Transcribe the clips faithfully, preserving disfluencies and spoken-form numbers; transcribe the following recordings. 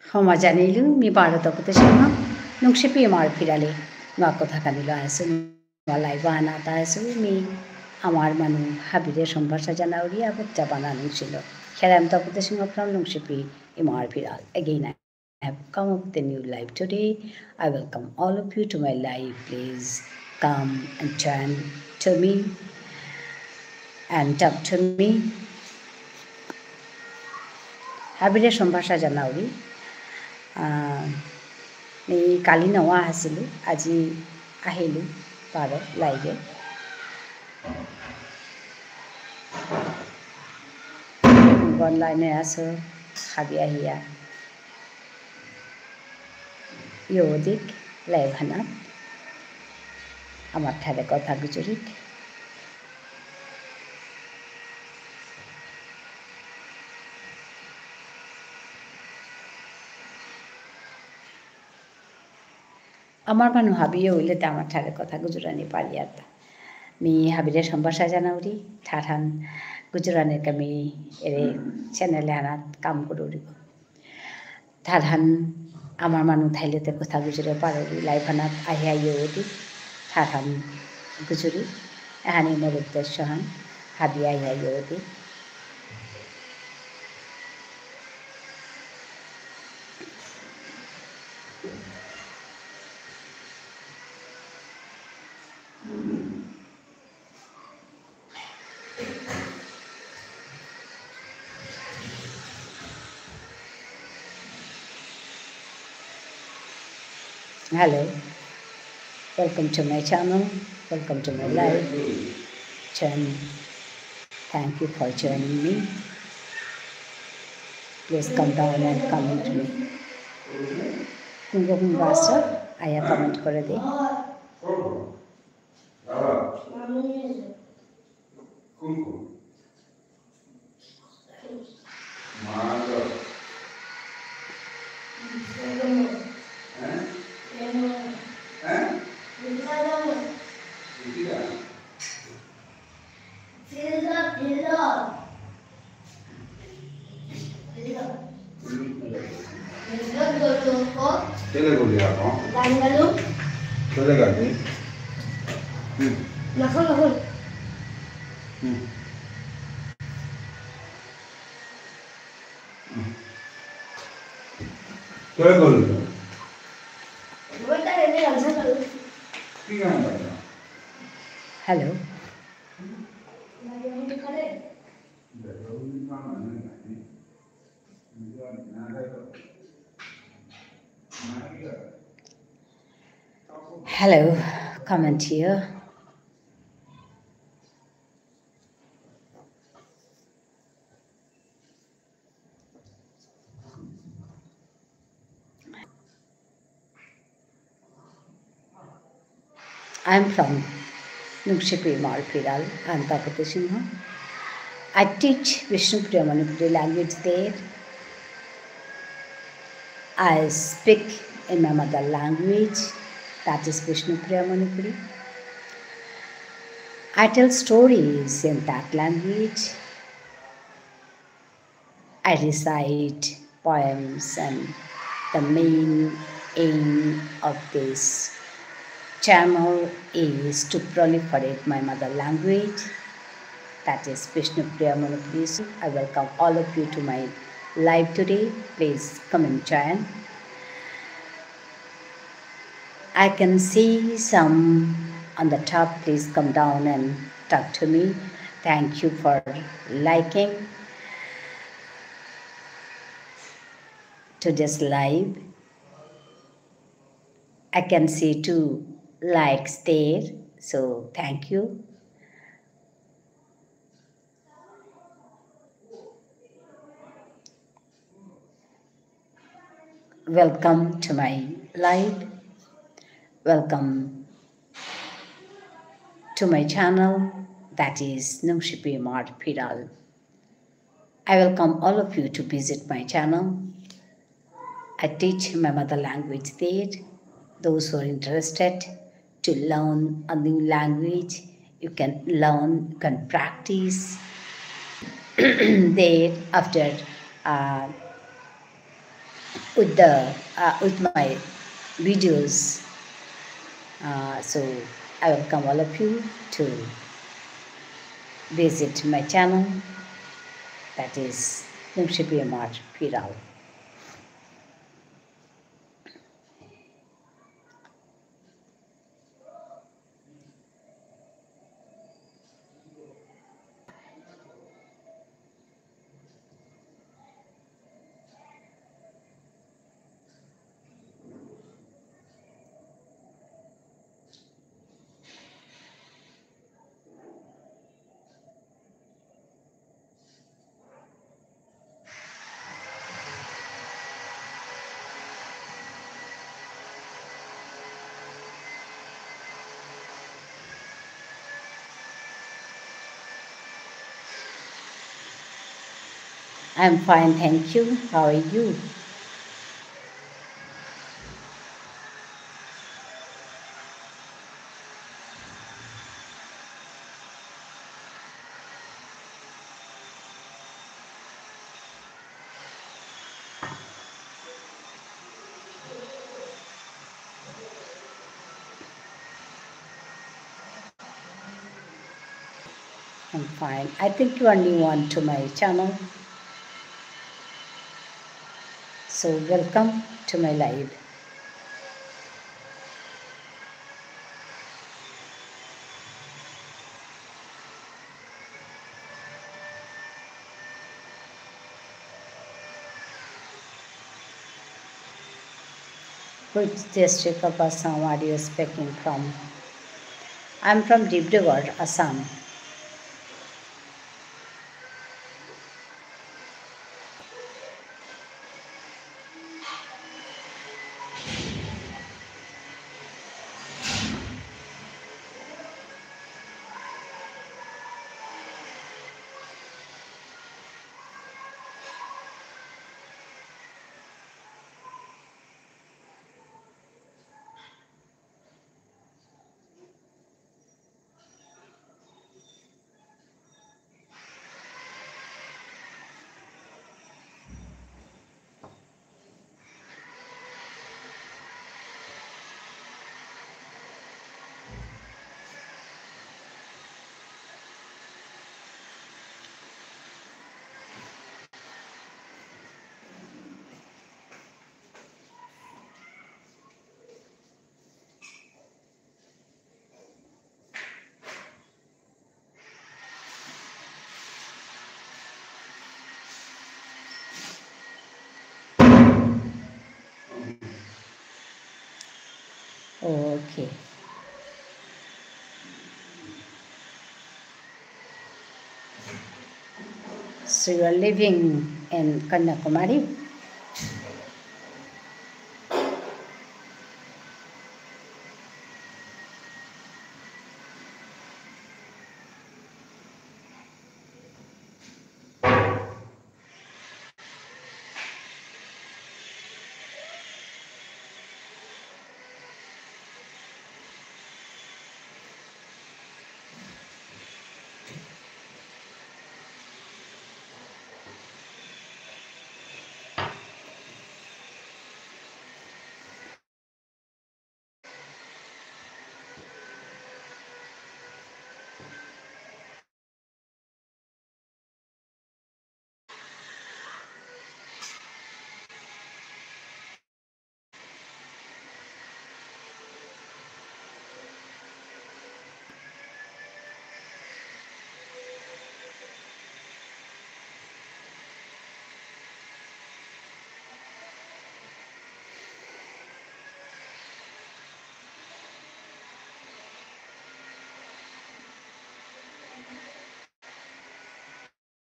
হমা জানিলু, মি বারো তপতি সিংহ, নুংশিপি ইমার ফিরালে, নুয়া কথা কানিলো আসু, নুয়া live আনাত আসু, মি আমার মানু হাবিরে সম্ভাষা জানাউরি, আবার চাপানা নুংশিলো। Here I am তপতি সিংহ from নুংশিপি ইমার ফিরাল। Again, I have come up with a new live today. I welcome all of you to my live. Please come and join to me and talk to me. হাবিরে সম্ভাষা জানাউরি। আহ, মি কালি নাও আসিলু, আজি আহিলু বারো live এ। Online এ আসো, হাবি আহিয়া। ইয়ৌদিক, live হানাত। আমার ঠারে কথা গুজুরিক। আমার মানু হাবিয়ে হইলে তে আমার ঠারে কথা গুজুরানি পারিয়ার তা। মি হাবিরে সম্ভাষা জানাউরি, ঠারহান গুজুরানির কা মি এরে channel এহানাত কাম করুরি। ঠারহান আমার মানু থাইলে তে কথা গুজুরে পারুরি, live হানাত আহিয়া ইয়ৌদি, ঠারহান গুজুরি, এহানি মোর উদ্দেশ্যহান, হাবি আহিয়া ইয়ৌদি। Hello, welcome to my channel, welcome to my live channel. Thank you for joining me. Please come down and comment me. কুঙগ কুঙগ আসো, আয়া comment করে দে। কেলে গলি আপা? কেলে গলি? হুম। হুম। হুম। কেলে গলি? কি গান গাইলা? Hello. Hello, comment here. I am from Nungshipi Imar Phiral. I am Tapati Singha. I teach Vishnupriya Manipuri language there. I speak in my mother language, that is Vishnupriya Manipuri. I tell stories in that language. I recite poems, and the main aim of this channel is to proliferate my mother language, that is Vishnupriya Manipuri. I welcome all of you to my live today. Please come and join. I can see some on the top. Please come down and talk to me. Thank you for liking today's live. I can see two likes there, so thank you. Welcome to my live. Welcome to my channel, that is Nungshipi Imar Phiral. I welcome all of you to visit my channel. I teach my mother language there. Those who are interested to learn a new language, you can learn, you can practice. there after, uh, with the, uh, with my videos. Uh, so I welcome all of you to visit my channel, that is Lungshipi Amar Piral. I'm fine, thank you. How are you? I'm fine. I think you are new on to my channel. So welcome to my live. Which district of Assam are you speaking from? I'm from Dibrugarh, Assam. Okay. So you are living in Kanyakumari?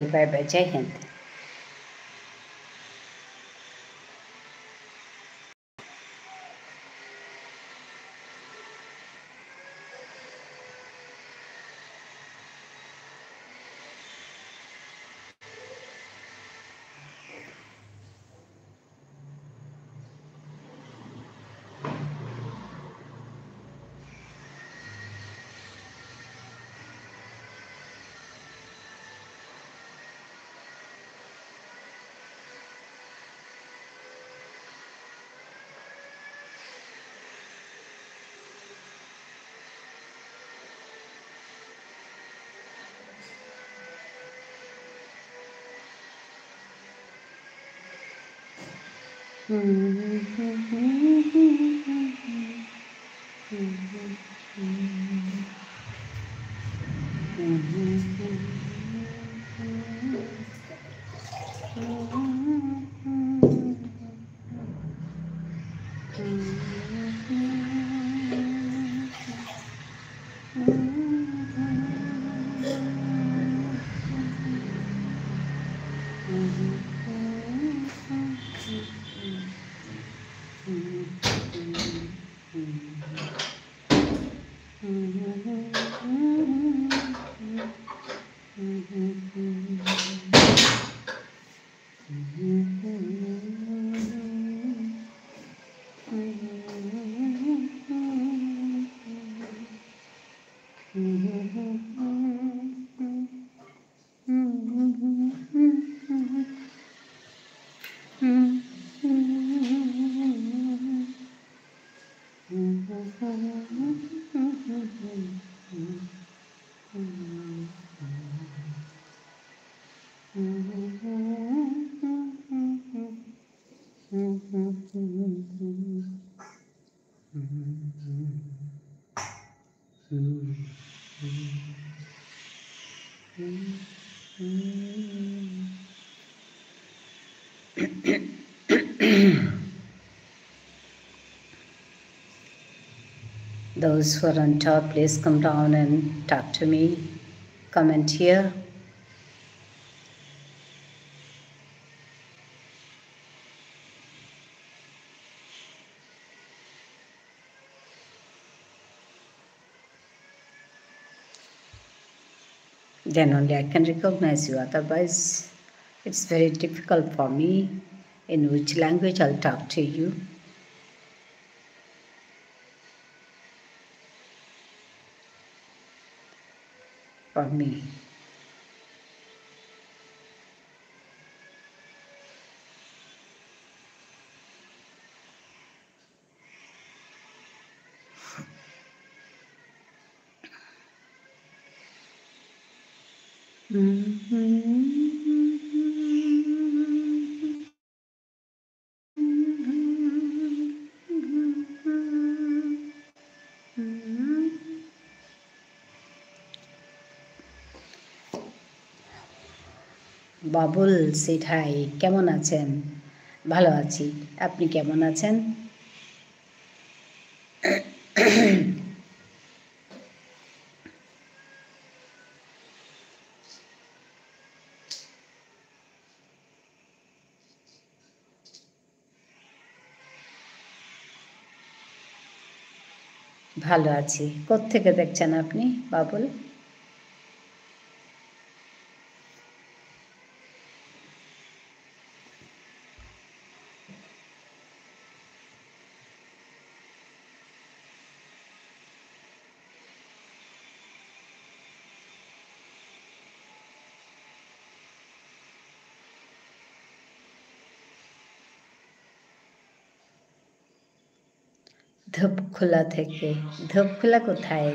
Bye bye, Jai Hind. Those who are on top, please come down and talk to me. Comment here. Then only I can recognize you. Otherwise, it's very difficult for me. In which language I'll talk to you? For me. Babul সেঠাই, কেমন আছেন? ভালো আছি, আপনি কেমন আছেন? ভালো আছি। কোত্থেকে দেখছেন আপনি, বাবুল? ধূপখোলা থেকে। ধূপখোলা কোথায়?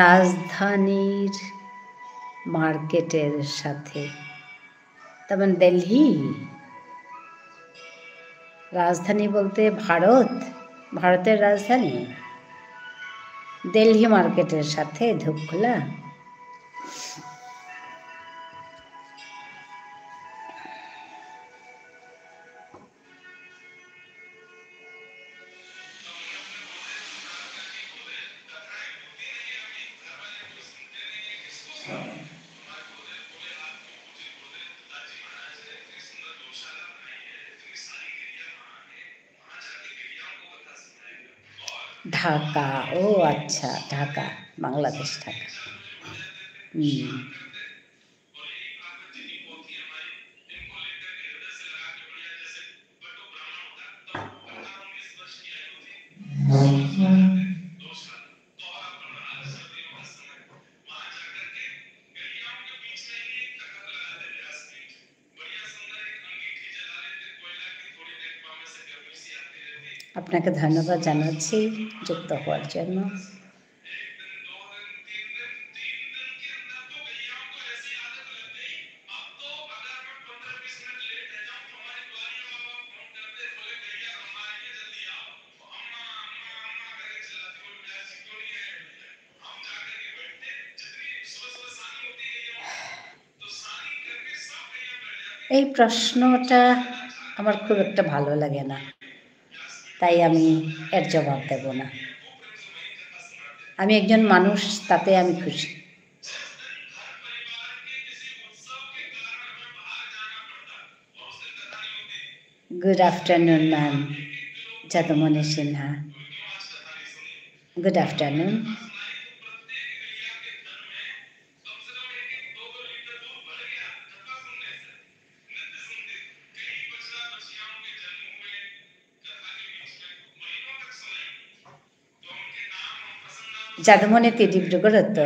রাজধানীর মার্কেটের সাথে, তার মানে দিল্লি। রাজধানী বলতে ভারত, ভারতের রাজধানী। দিল্লি মার্কেটের সাথে ধূপখোলা। ঢাকা, ও আচ্ছা, ঢাকা, বাংলাদেশ, ঢাকা। হুম। আপনাকে ধন্যবাদ জানাচ্ছি যুক্ত হওয়ার জন্য। এই প্রশ্নটা আমার খুব একটা ভালো লাগে না, তাই আমি এর জবাব দেব না। আমি একজন মানুষ, তাতে আমি খুশি। Good afternoon, ma'am. যাদুমণি সিনহা। Good afternoon. যাদুমণি তি ডিব্রুগড়ত।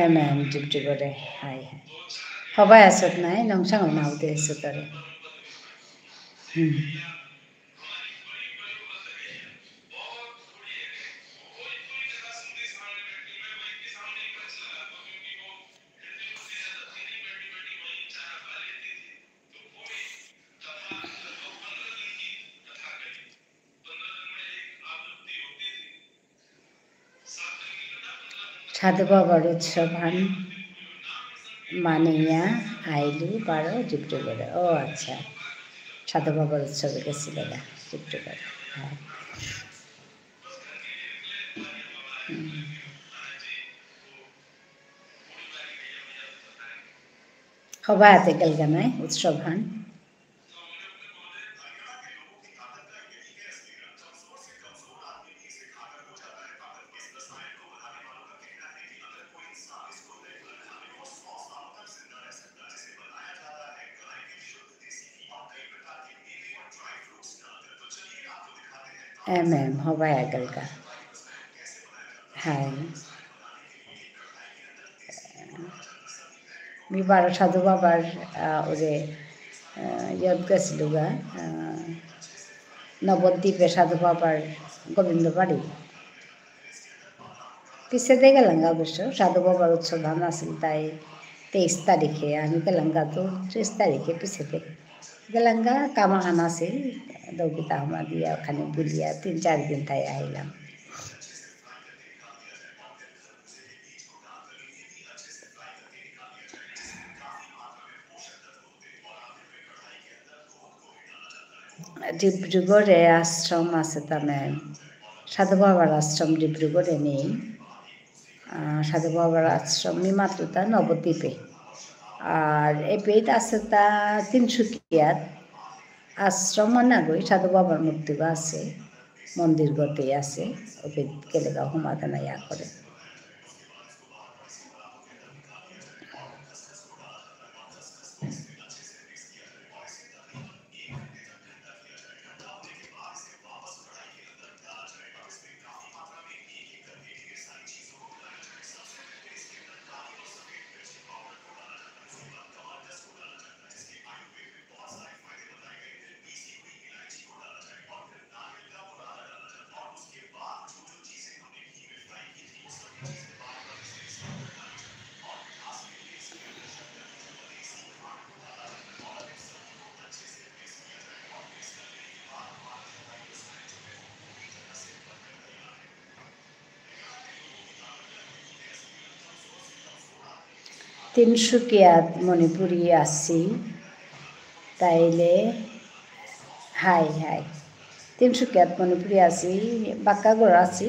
এম এম ডিব্রুগড়ে, হাই হাই। হবাই আসত নাই, নংসাং নাও দে আসত রে। হুম। সাধু বাবার উৎসব হান মানিয়া আইলু বারো ডিব্রুগড়ে। ও আচ্ছা, সাধু বাবার উৎসবে গেছিল গা ডিব্রুগড়ে। হ্যাঁ। হুম। হবাতে গেলগা নাই উৎসব হান। এম এম, হবাই আগলকা। হাই। মি বারো সাধু বাবার, আহ, ওরে, আহ, ইয়াত গেছিলুগা, আহ, নবদ্বীপে সাধু বাবার গোবিন্দ বাড়ি। পিছেদে গেলাঙ্গা অবশ্য, সাধু বাবার উৎসব হান আছিল তাই তেইশ তারিখে, আমি গেলাঙ্গা তো ত্রিশ তারিখে পিছেদে। গেলাঙ্গা কামা হান আছিল, দৌকিতা হামা দিয়া ওখানে বুলিয়া তিন চার দিন তাই আইলাম। ডিব্রুগড়ে আশ্রম আছে তা ম্যাম। সাধু বাবার আশ্রম ডিব্রুগড়ে নেই। আহ, সাধু বাবার আশ্রম মি মাতলু তা নবদ্বীপে। আর এপেইত আছে তা তিনসুকিয়াত। আশ্রম নাগই, সাধু বাবার মূর্তিগো আছে, মন্দিরগতেই আছে। ওপেইত গেলেগা হুমাদানা ইয়া করে। তিনসুকিয়াত মণিপুরী আছি, তাইলে হাই, হাই। তিনসুকিয়াত মণিপুরী আসি, বাক্কা ঘর আসি,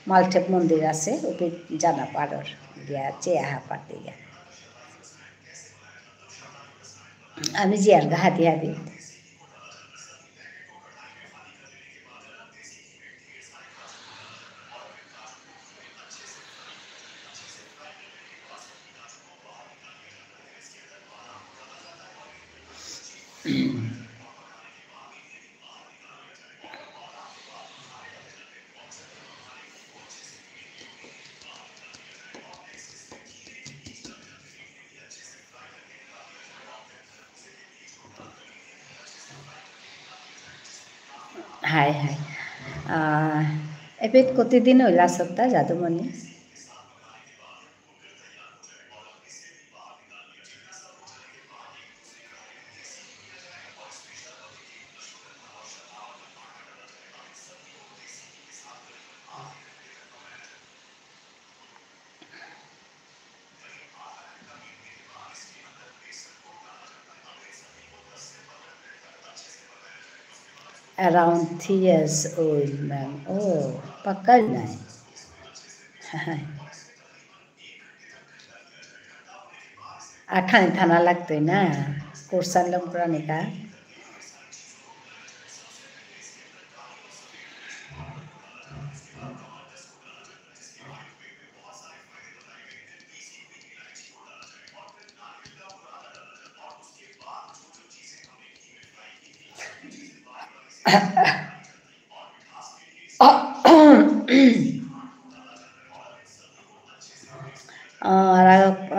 মালঠেপ মন্দির আসে, ওপি যানা পারর। গিয়া চেয়া আহা পারতে গিয়া। আমি জিয়ারগা হাতি হাতি। High, high. আহ, এপেইত কতদিন হইলা সত্তা যাদুমণি? Around three years old, ma'am. Oh, পাক্কা নাই। আখানে থানা লাগতই না, কোর্সান লম পুরানিকা। আহ, আর,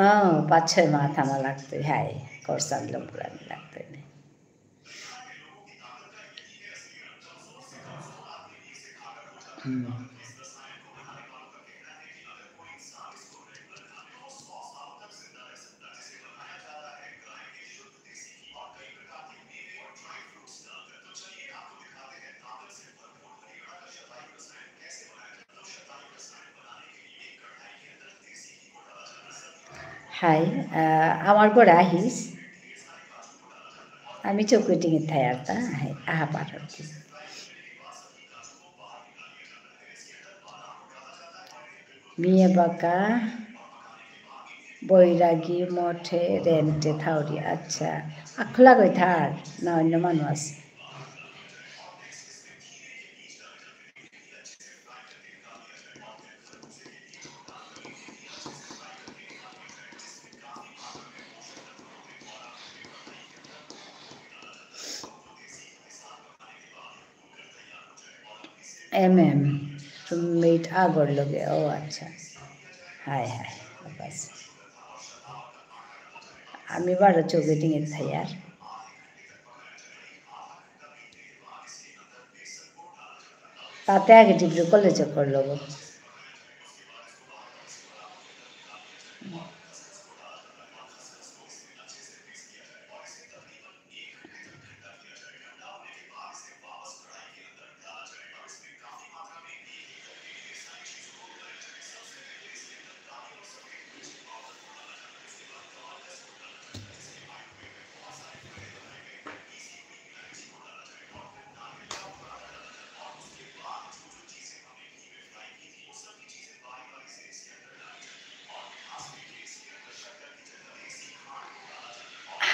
আহ, পাঁচ ছয় মাস থানা লাগতই, হাই, কোর্সান লম পুরানি লাগতই না। হুম। হাই, আহ, আমার ঘরে আহিস। আমি চৌকিটিং থায়ারতা, হাই, আহা পারতি। মিয়ে বাকা বৈরাগী মঠে রেন্টে থাউরি। আচ্ছা, আকলা গই থার না অন্য মানুষ আছে? এম এম, তুমি মেইট আগর লগে, ও আচ্ছা। হাই, হাই, বাস। আমি বারো চৌকিটিং এ থাই আর। তাতে আগে ডিগ্রি কলেজে করলো গো।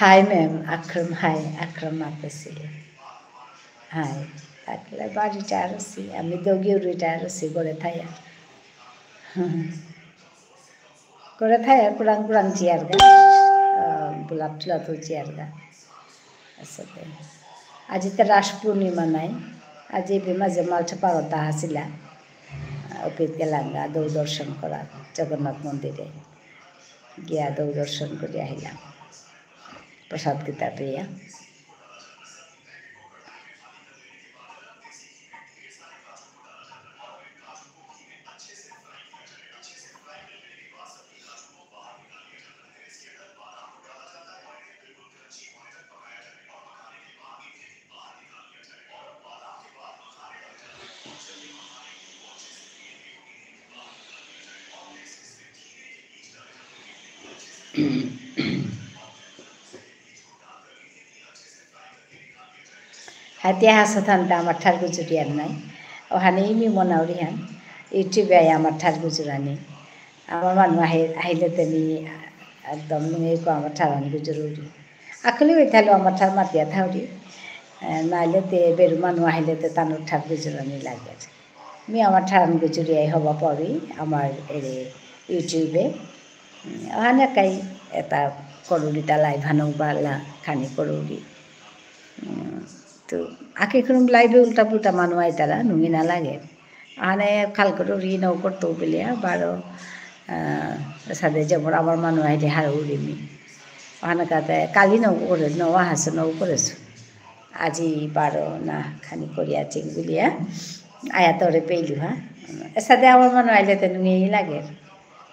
Hi ma'am, Akram, hi, Akram মাতেসি। Hi, তাকলে বা retire হসি, আমি দগিও retire হসি, ঘরে থাইয়া। ঘরে থাইয়া কুরাং কুরাং চেয়ারগা, আহ, বুলাত তুলাত চেয়ারগা। আসলে, আজি তো রাস পূর্ণিমা নাই, আজি এপে মাঝে মালঠেপ পারতা আসিলা, আহ, অপিত গেলাঙ্গা, দৌ দর্শন করা, জগন্নাথ মন্দিরে গিয়া দৌ দর্শন করে আহিলাম, প্রসাদ কিতা পেয়া। আতিয়া হাসা থানতে আমার ঠার গুজুরিয়ার নাই। ওহানে ইমি মনাউরি হান। YouTube-এ আই আমার ঠার গুজুরানি। আমার মানু আহি-, আহিলে তে মি একদম নুঙেই কো আমার ঠারহান গুজুরুরি। আকলি ওই থালো আমার ঠার মাতিয়া থাউরি। এ, নাইলে তে বেরু মানু আহিলে তে তানুর ঠার গুজুরানি লাগে। মি আমার ঠারহান গুজুরিয়াই হবা পাউরি আমার এরে YouTube-এ। উম, ওহানে কাই এতা করুরি তা live হানও বালা খানি করুরি। উম, তো আকে খুরুম live-এ উল্টা পুল্টা মানু আইতারা, নুঙি না লাগে। আনে খাল করুরি নৌ করতো বুলিয়া, বারো, আহ, সাদে যেমন আমার মানু আইলে হারৌরি মি। ওহানে কাতে কালি নৌ করে, নৌ আহাসে নৌ করেসু। আজি বারো না খানি করিয়া চিং বুলিয়া, আয়া তোরে পেইলু হা। এসাদে আমার মানু আইলে তে নুঙি লাগে।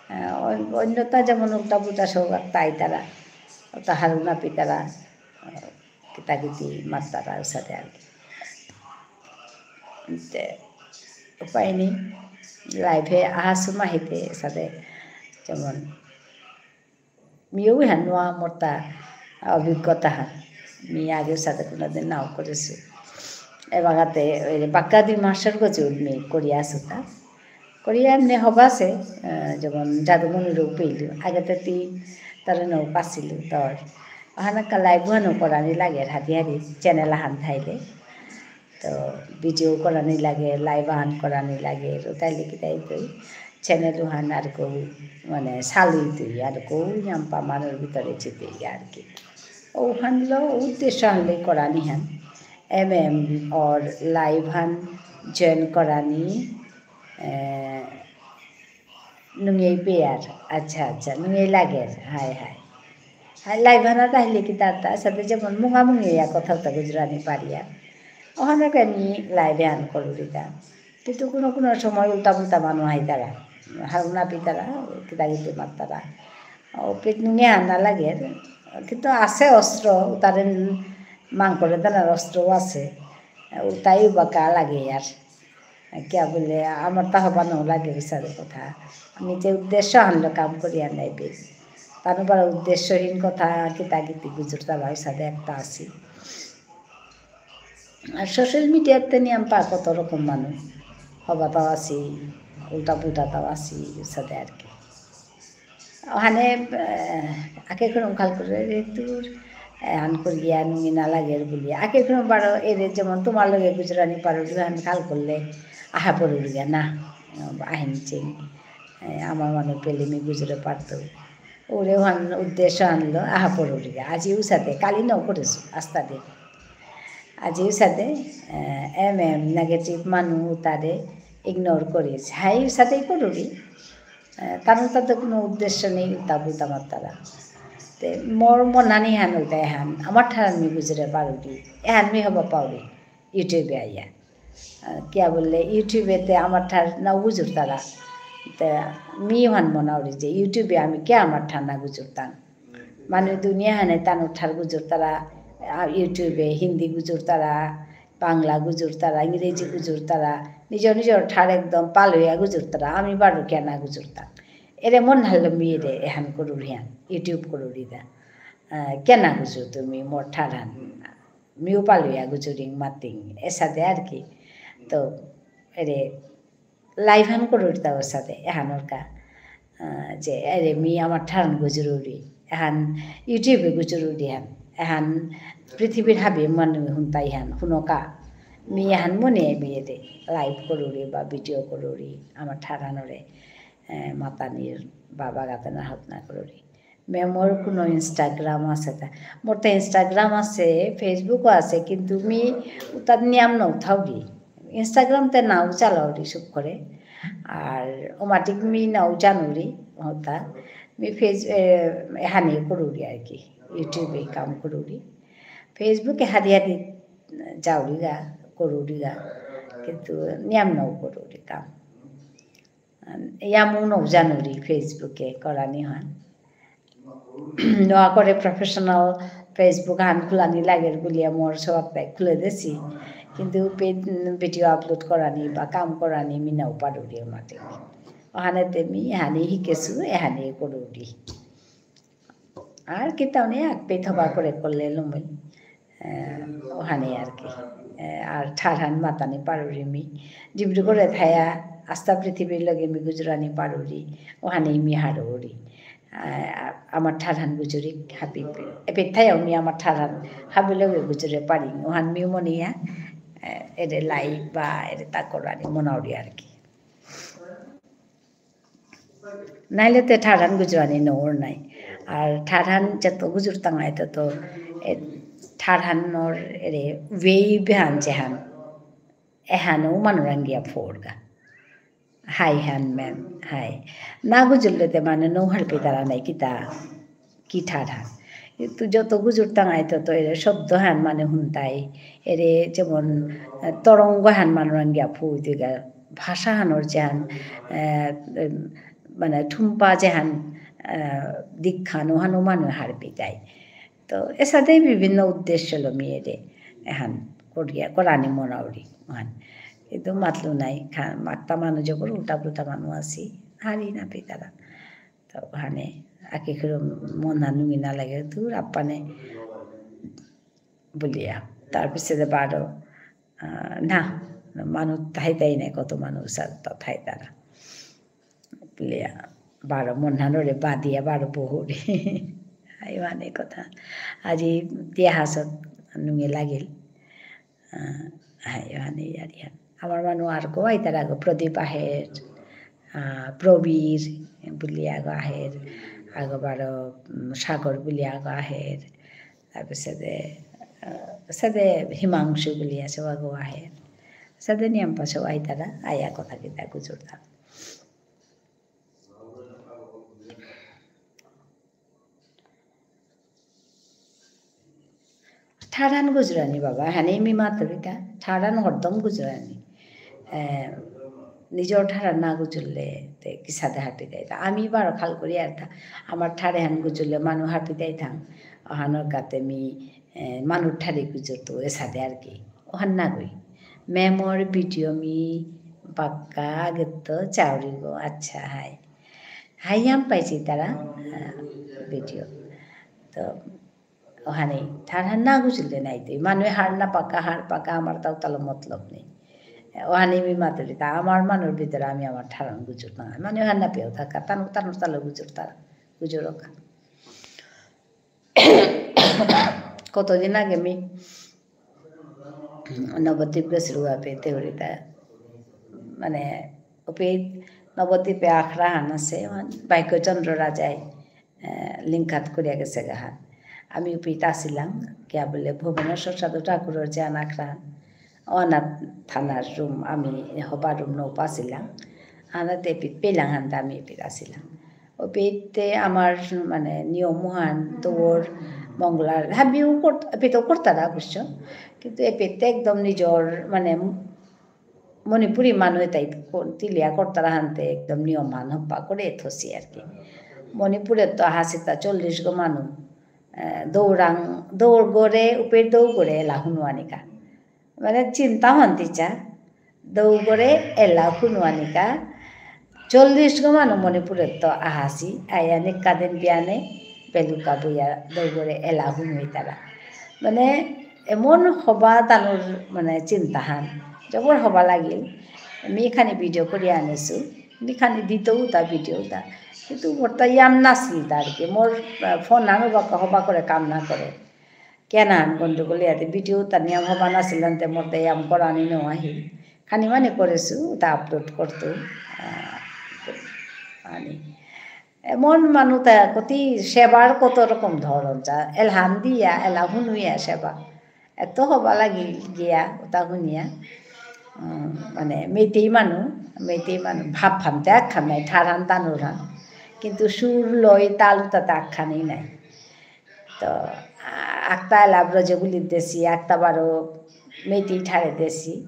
আহ, অন-, অন্যতা যেমন উল্টা পুল্টা সব আইতারা, ওতা হারৌ না পিতারা, আহ, কিতা কিতি মাত্তারা ওসাদে আর কি। তে উপায় নেই, live-এ আহাসু মাহিতে সাদে যেমন মিও হান নোয়া মোরতা অভিজ্ঞতা হান। মি আগে সাদে কোনোদিন নাও করেসু। এবাগাতে ওই বাক্কা দুই মাসর গজে মি করিয়া আসুতা। করিয়া এমনি হবাসে, আহ, যেমন যাদু মনুরেও পেইলু। আগে তো তি তারে নৌ পাসিলু তোর। ওহানে কা live হানও করানি লাগে হাতি হাতি channel আহান থাইলে। তো video করানি লাগে, live আহান করানি লাগে, তো তাইলে কি তাই তুই channel হান আর কো মানে সালুই তুই আর কো ইয়াম্পা মানুর ভিতরে চেপে আর কি। ওহানলো উদ্দেশ্য হানলে করানি হান। এম এম ওর live হান join করানি, এ, নুঙেই পেয়ার। আচ্ছা, আচ্ছা, নুঙেই লাগের। হায়, হায়। হায়, live হানাত আহিলে কি তার তার সাদে যেমন মুঙা মুঙে ইয়া কথা বার্তা গুজরানি পারিয়া। ওহানে কা মি live এ আন করুরিতা। কিন্তু কোনো কোনো সময় উল্টা পুল্টা মানু আইতারা। হারৌ না পিতারা, কিতা কিতি মাত্তারা। ও পেট নুঙে আনা লাগে। কিন্তু আসে অস্ত্র, তারে মাং করে দেনার অস্ত্র আসে। উতাই বাকা লাগে আর। কিয়া বুলে, আমার তা হবা নৌ লাগে বিচারে কথা। আমি যে উদ্দেশ্য হানলো কাম করিয়া নাইবে। তানু বারো উদ্দেশ্যহীন কথা কিতা কিতি গুজরতারা ওসাদে একটা আসি। আর social media-ত তে নিয়াম পা কত রকম মানু। হবা তাও আসি, উল্টা পুল্টা তাও আসি, ওসাদে আর কি। ওহানে, আহ, আকে কোনো খাল করে রে তোর, আহ, আন করিয়া নুঙি না লাগের বুলিয়া। আকে কোনো বারো এরে যেমন তোমার লগে গুজরানি পারো, দুহান খাল করলে আহা পড়ুরিগা না, আহ, আহিন চিং। আহ, আমার মানু পেলে মি গুজরে পারতো। ওরে ওহান উদ্দেশ্য হানলো, আহা পড়ুরিগা। আজি ওসাদে, কালি নৌ করেসু, আস্তা দিন। আজি ওসাদে, আহ, এম এম negative মানু তারে ignore করিস। হাই ওসাদেই করুরি। আহ, কারণ তাতে কোনো উদ্দেশ্য নেই, উল্টা পুল্টা মাত্তারা। তে মোর মনানি হান ওইতা এহান, আমার ঠারহান মি গুজরে পারুরি, এহান মি হবা পাউরি, YouTube-এ আইয়া। আহ, কিয়া বুললে, YouTube-এ তে আমার ঠার না গুজরতারা। তে মি হান মনাউরি যে YouTube-এ আমি কিয়া আমার ঠার না গুজরতাম। মানু দুনিয়া হানে তানু ঠার গুজরতারা, আহ, YouTube-এ হিন্দি গুজরতারা, বাংলা গুজরতারা, ইংরেজি গুজরতারা, নিজর নিজর ঠার একদম পালইয়া গুজরতারা, আমি বারো কিয়া না গুজরতাম। এরে মন হারলো মি এরে এহান করুরিহান, YouTube করুরিতা। আহ, কিয়া না গুজরতৌ মি মোর ঠারহান? মিউ পালইয়া গুজরিং মাতিং, এসাদে আর কি। তো এরে live হান করুরিতা ওসাদে, এহানর কা। আহ, যে এরে মি আমার ঠারহান গুজরুরি, এহান YouTube-এ গুজরুরি হান, এহান পৃথিবীর হাবি মানু হুনতাই হান, হুনকা। মি এহান মনে মি এরে live করুরি বা video করুরি, আমার ঠারহানরে, আহ, মাতানির বা বাগাতে না হত না করুরি। মি মোর কোনো Instagram আসে তা, মোর তো Instagram আসে, Facebook-ও আসে, কিন্তু মি উতাত নিয়াম নৌ থাউরি। Instagram তে নাও চালাউরি সুখ করে। আর ওমাটিক মি নাও জানুরি হতা। মি Face-, এ, এহানে করুরি আর কি। YouTube-এ কাম করুরি। Facebook-এ হাদি হাদি যাউরিগা, করুরিগা। কিন্তু নিয়াম নৌ করুরি কাম। ইয়ামু নৌ জানুরি Facebook-এ করানি হান। নোয়া করে professional Facebook হান খুলানি লাগের বুলিয়া মোর সবাই খুলে দেসি। কিন্তু পে-, video upload করানি বা কাম করানি মি নাও পারুরি মাতে। ওহানে তে মি এহানে হিকেসু, এহানে করুরি। আর কিতাও নেই, আগ পেই থবা করে করলে লমই। আহ, ওহানে আর কি। এ, আর ঠারহান মাতানি পারুরি মি। ডিব্রুগড়ে থায়া আস্তা পৃথিবীর লগে মি গুজরানি পারুরি, ওহানে মি হারৌরি। আ, আ-, আমার ঠারহান গুজুরি হাবি, এপে থায়াও মি আমার ঠারহান হাবি লগে গুজুরে পারি, ওহান মি মনিয়া, এ, এরে লাইক বা এরে তা করানি মনাউরি আর কি। নাইলে তে ঠারহান গুজরানি নৌর নাই। আর ঠারহান যত গুজুরতাঙাই তত, এ, ঠারহানর এরে ওয়েই বেহান যেহান, এহানও মানুরাং গিয়া ফোরগা। হাই হান ম্যাম, হাই। না গুজুরলে তে মানে নৌ হারপিতারা নাই কিতা। কি ঠারহান। কিন্তু যত গুজুরতাঙাই তত এরে শব্দহান মানে হুনতাই। এরে যেমন, আহ, তরঙ্গহান মানুরাং গিয়া ফুইতইগা। ভাষাহানর যেহান, আহ, মানে ঠুম্পা যেহান, আহ, দিকহান ওহানও মানু হারপিতাই। তো এসাদে বিভিন্ন উদ্দেশ্য লমি এরে এহান করিয়া, করানি মনাউরি ওহান। কিন্তু মাতলু নাই, খা-, মাত্তা মানু জবর উল্টা পুল্টা মানু আসি, হারি না পিতারা। তো ওহানে আকি খুরু মনহান নুঙি না লাগে, দূর আপ্পানে বুলিয়া। তার পিছে বারো, আহ, না, মানু থাইতাই নাই, কত মানু সার তো থাইতারা। বুলিয়া, বারো মনহানরে বাদিয়া বারো বহুরে। হাই মানে কথা। আজি ইতিহাসত নুঙে লাগিল। আহ, হাই মানে ইয়ারিহান। আমার মানু আর কো আইতারা গো, প্রদীপ আহের, আহ, প্রবীর বুলিয়া গো আহের, আগো বারো, উম, সাগর বুলিয়া গো আহের, তারপরে সাদে, আহ, সাদে হিমাংশু বুলিয়া সে আগো আহের। সাদে নিয়াম পাশে আইতারা, আয়া কথা কিতা গুজুরতা। ঠারহান গুজরানি বাবা, হানি মি মাতুরিতা, ঠারহান হরদম গুজরানি। এ, নিজর ঠারহান না গুজরলে তে কিসাদে হারপিতাইতা। আমি বারো খাল করি আর তা, আমার ঠারেহান গুজরলে মানু হারপিতাইতাং। অহানর কাতে মি, এ, মানু ঠারে গুজরতো এসাদে আর কি। অহান না গই। মেমর ভিডিও মি বাক্কা আগেত্ত চাউরি গো। আচ্ছা, হাই। হাই ইয়াম পাইছি তারা, আ, ভিডিও। তো, অহানে, ঠারহান না গুজরলে নাই তো। মানুয়ে হার না পাকা, হার পাকা, আমার তাও তালো মতলব নেই। অহানে মি মাতুরিতা, আমার মানুর ভিতরে আমি আমার ঠারহান গুজর না। মানুয়ে হার না পেও থাকা, তানু, তানু তালো গুজর তারা, গুজরকা। কতদিন আগে মি নবদ্বীপ গেছিলু আপে তেউরিতা, মানে, ওপে নবদ্বীপে আখড়াহান আছে, ভাগ্যচন্দ্র রাজাই, এ, লিংখাত করিয়া গেছে গাহান। আমি ওপে আসিলাম, কিয়া বুলে ভুবনেশ্বর সাধু ঠাকুরর যে আখড়াহান, অনাথ থানার রুম, আমি হবা রুম নৌ পাসিলাম। আনাতে এপিত পেলাং হানতে আমি এপিত আসিলাম। ওপিতে আমার মানে নিয়ম হান, তোর মঙ্গলার, হাবিও কর-, এপিত করতারা অবশ্য। কিন্তু এপিতে একদম নিজর মানে মণিপুরী মানু এতাই ক-, তিলিয়া করতারা হানতে একদম নিয়ম হান হপ্পা করে থসি আর কি। মণিপুরে তো হাসিতা চল্লিশ গো মানু, এ, দৌরাং, দৌগরে, উপের দৌগরে এলা হুনুয়ানিকা। মানে চিন্তা হন্তিচা, দৌগরে এলা হুনুয়ানিকা, চল্লিশ গো মানু মণিপুরেত্ত আহাসি, আয়া নিকাদিন বিয়ানে, বেলুকা বুয়া দৌগরে এলা হুনুইতারা। মানে এমন হবা তানুর মানে চিন্তাহান, জবর হবা লাগিল। মি খানি ভিডিও করি আনেসু, মি খানি দিতৌ তা ভিডিও তা। কিন্তু মোর তা ইয়াম নাসিল তা আর কি, মোর, আহ, ফোন আনো বা হবা করে কাম না করে। কেনান গন্ডগোল ইয়াতে ভিডিও তা নিয়াম হবা নাসিলানতে মোর তা ইয়াম করানি নো আহিল। খানি মানি করেসু, তা আপলোড করতু। আহ, আনি। এমন মানু তা কতি সেবার কত রকম ধরন চা। এলহান দিয়া, এলা হুনুয়া সেবা। এত হবা লাগি গিয়া, ওতা হুনিয়া। উম, মানে মেইতেই মানু, মেইতেই মানু। ভাব ফানতে আখান নাই, ঠারহান তানুরহান। কিন্তু সুর লয়, তাল উতাতে আখানেই নাই। তো, আ-, আক্তা এলা ব্রজবুলি দেসি, আক্তা বারো মেইতেই ঠারে দেসি।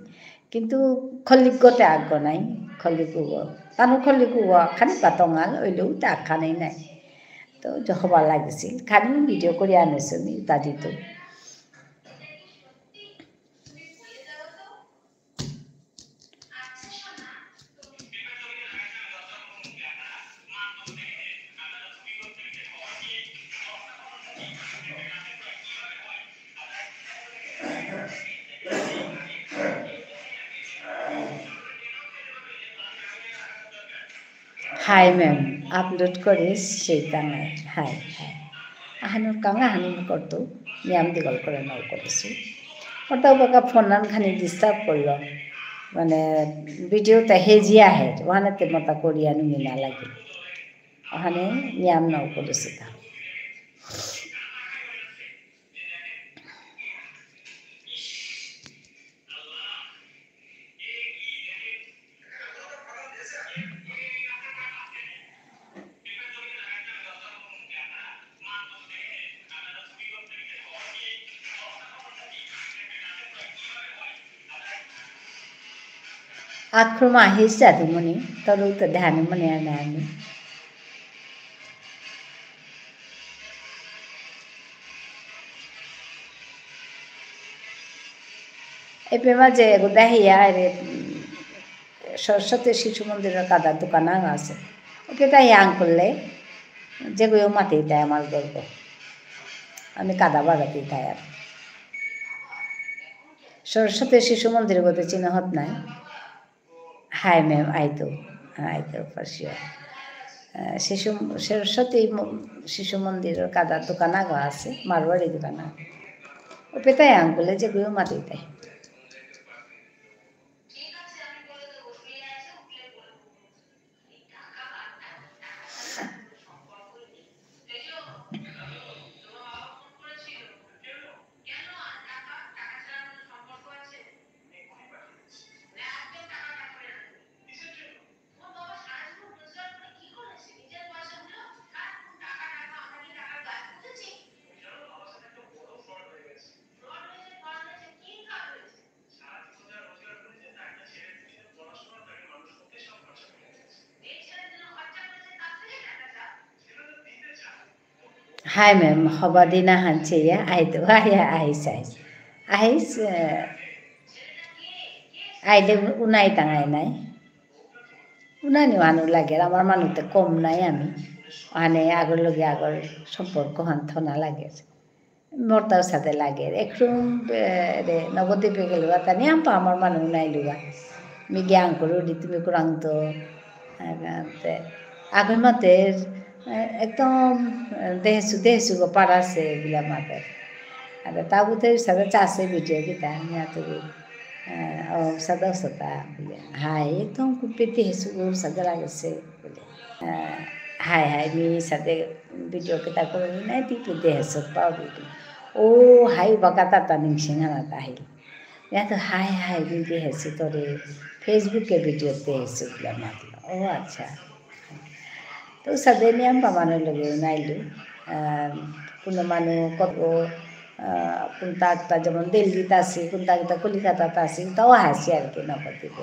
কিন্তু খল্লিক গতে আগ নাই, খল্লিক উগ। তানু খল্লিক উগ খানি পাতঙাল, ওইলেও তা খানি নাই। তো, যে হবা লাগিছিল, খানি ভিডিও করি আনেসু মি, তা দিত। Hi ma'am, upload করিস সেই কাঙাই। Hi, hi. আহানুর কাঙা আহানুর করতু, নিয়াম দিগল করে নাও করেসু। ওটা ওবাকা ফোন নান খানি disturb করলো। মানে, video তা হেজি আহে, ওহানে তে মতা করিয়া নুমি না লাগে। ওহানে নিয়াম নাও করেসু তা। আক্রমা হিসা দিমনি, তরু তো ধানি মনে আনে আমি। এপে মাঝে এগো দেহিয়া রে, উম, সরস্বতী শিশু মন্দিরর কাদাত দোকান আগ আছে। ওকে তাই আঙ্কলে, যেগো মাতে তাই আমার গল্প। আমি কাদা বাগাতে তাই আর। সরস্বতী শিশু মন্দির গতে চিহ্ন হত নাই। Hi ma'am, আইতো, আইতো for sure। আহ, শিশু, সরস্বতী ম-, শিশু মন্দিরর কাদাত দোকান আগ আছে, মারোয়ারি দোকান আগ। ওপেতাই আঙ্কলে যেগো মাতে তাই। Hi ma'am, হবা দিনা হানচেয়া, আইতো, আয়া, আহিস, আহিস। আহিস, আহ, আইলে উনাই তাঙাই নাই। উনানি মানু লাগে, আমার মানুতে কম নাই আমি। মানে আগর লগে আগর সম্পর্ক হান থনা লাগে। মোরতাও সাথে লাগে। একটু, এ, রে, নবদ্বীপে গেলুগা, তা নিয়াম পা আমার মানু নাই লুগা। মি জ্ঞান করু, দি তুমি কুরাং তো। আহ, তে, আগে মাতে, এ, একদম, এ, দেহেসু, দেহেসু গো পারাসে বিলা মাতে। আরে, তা বুঝে সাথে চাষে video কিতা, নিয়া তো, এ, ও সাদা সাদা, বুলে, হাই, একদম খুব পেতে হেসু গো সাদা লাগেসে। বুলে, আহ, হাই হাই, মি সাথে video কিতা করবি না, তুই তো দেহেসত পাও video। ও, হাই, বাকা তাতা নিংসিং আনা তাহিল। ইয়া তো হাই হাই, মি দেহেসু তোরে, Facebook এ video দেহেসু বুলে মাতলো। ও আচ্ছা। তো সাথে নিয়াম পা মানু লগে নাইলু। আহ, কোনো মানু কত, আহ, কোনটা একটা যেমন দিল্লিত আছে, কোনটা একটা কলিকাতাত আছে, তাও হাসি আর কি নবদ্বীপে।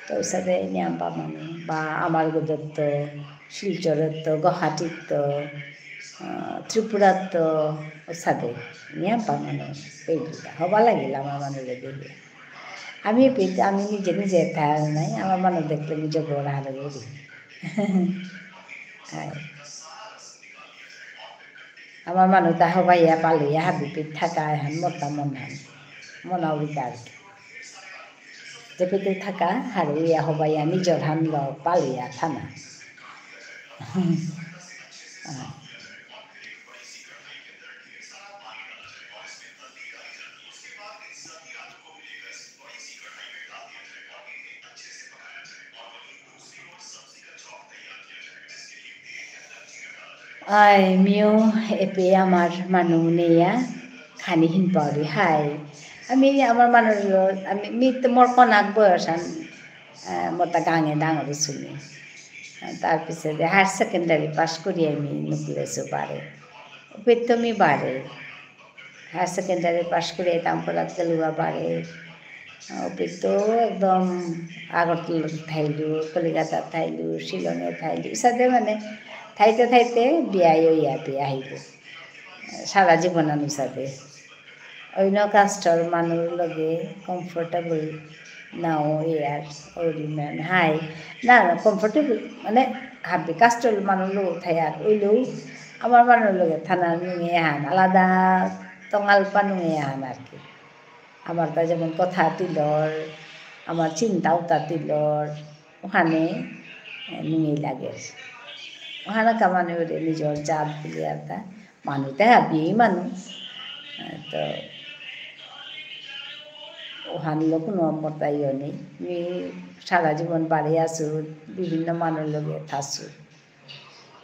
তো ওসাদে নিয়াম পা মানু, বা আমার গদত্ত, শিলচরত্ত, গুয়াহাটিত্ত, আহ, ত্রিপুরাত্ত, ওসাদে নিয়াম পা মানু, পেইলতা। হবা লাগিল আমার মানু লেগে। আমি পেইতে, আমি নিজে নিজে থার নাই, আমার মানু দেখলে নিজে বড় হারে গেলি। হাই। আমার মানু তা হবাইয়া পালুয়া হাবি পিত থাকা এহান মতা মনান। মনা উইকার। যেপিতে থাকা হারুইয়া হবাইয়া নিজর হান ল পালুয়া থানা। আই, মিও এপে আমার মানু নেয়া খানি হিন পাউরি। হাই। আমি আমার মানু, আমি, মি তো মোর কনাক বয়স আন, আহ, মোর তা গাঙে ডাঙর শুনি। আহ, তার পিছে যে higher secondary pass করি আমি নুকুলেসু বারে। উপেত্ত মি বারে। Higher secondary pass করে তারপর গেলুয়া বারে। আহ, ওপেত্ত একদম আগরতলা থাইলু, কলিকাতা থাইলু, শিলংয়ে থাইলু। সাথে মানে থাইতে থাইতে বিয়া ইয়া বিয়া হইল। সারা জীবন আমি সাথে। অন্য casteর মানুর লগে comfortable নাও ইয়ার, ওরি ম্যাম, হাই। না, না, comfortable, মানে, হাবি casteর মানুর লগে থাই আর, ওইলেও আমার মানুর লগে থানা নুঙে হান, আলাদা তঙাল পা নুঙে হান আর কি। আমার তা যেমন কথা তিলর, আমার চিন্তাও তা তিলর, ওখানে, নুঙেই লাগে। ওহানাকা মানুরে নিজর জাত বুলিয়ার তা। মানু তে হাবিয়েই মানু। তো ওহানলো কোনো মতাইও নেই। মি সারা জীবন বাড়ি আসু, বিভিন্ন মানুর লগে থাসু।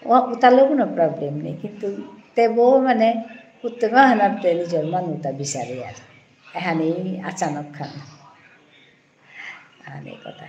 ও, উতালো কোনো problem নেই। কিন্তু তেবো মানে, উত্তমা হানাতে নিজর মানুতা বিচারে আর। এহানেই আচানক খান। এহানেই কথা।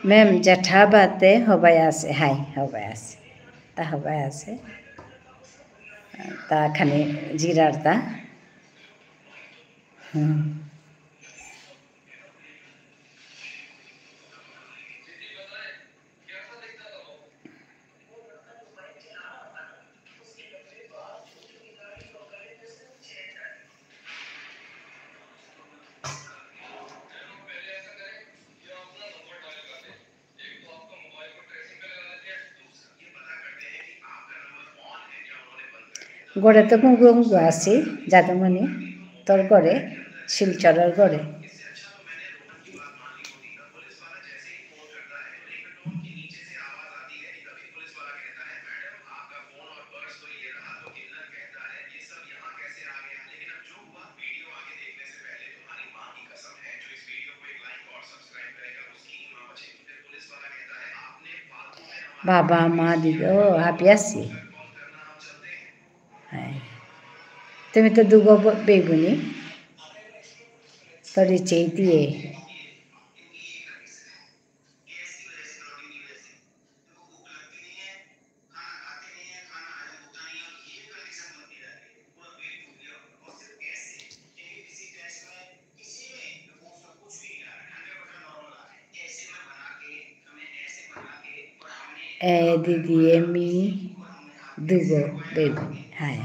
Ma'am, জেঠা বাতে হবাই আছে, হাই, হবাই আছে। তা হবাই আছে। তা খানি জিরার তা। হুম। ঘরে তো কুঙ্গু কুঙ্গু আছি, যাদুমণি, তোর ঘরে, শিলচরের ঘরে। বাবা, মা, দিদি, ও, হাবি আছি। হাই। তুমি তো দুগো ব-, বেবুনি। তোরে চেইতিয়ে। এ দিদি, এমি দুগো বেবি। হাই।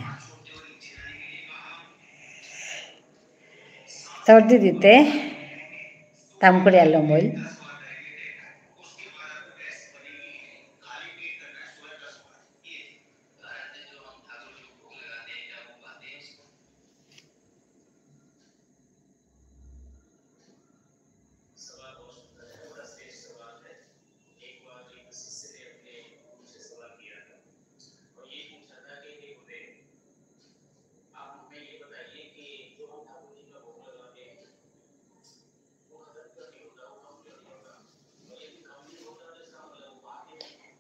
তোর দিদিতে তাম করে আলো মইল।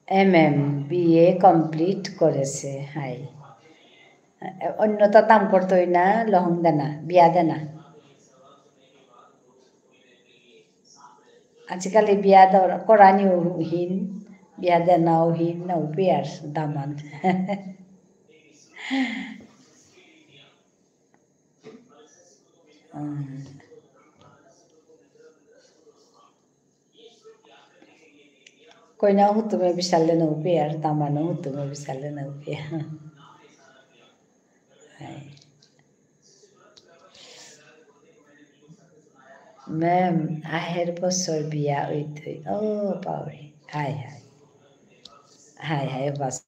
M M, B A complete করেছে, হাই। অন্যতা তাম করতই না, লহং দেনা, বিয়া দেনা। আজিকালি বিয়া দর-, করানিও হিন, বিয়া দেনাও হিন, না উপিয়ার দামান। উম। কইনা হুতুমে বিচারলে না উপিয়ার, দামানো হুতুমে বিচারলে না উপিয়ার। হাই। Ma'am, আহের বছর বিয়া অইতই। ও, বাবারে। হাই, হাই। হাই, হাই, বাস।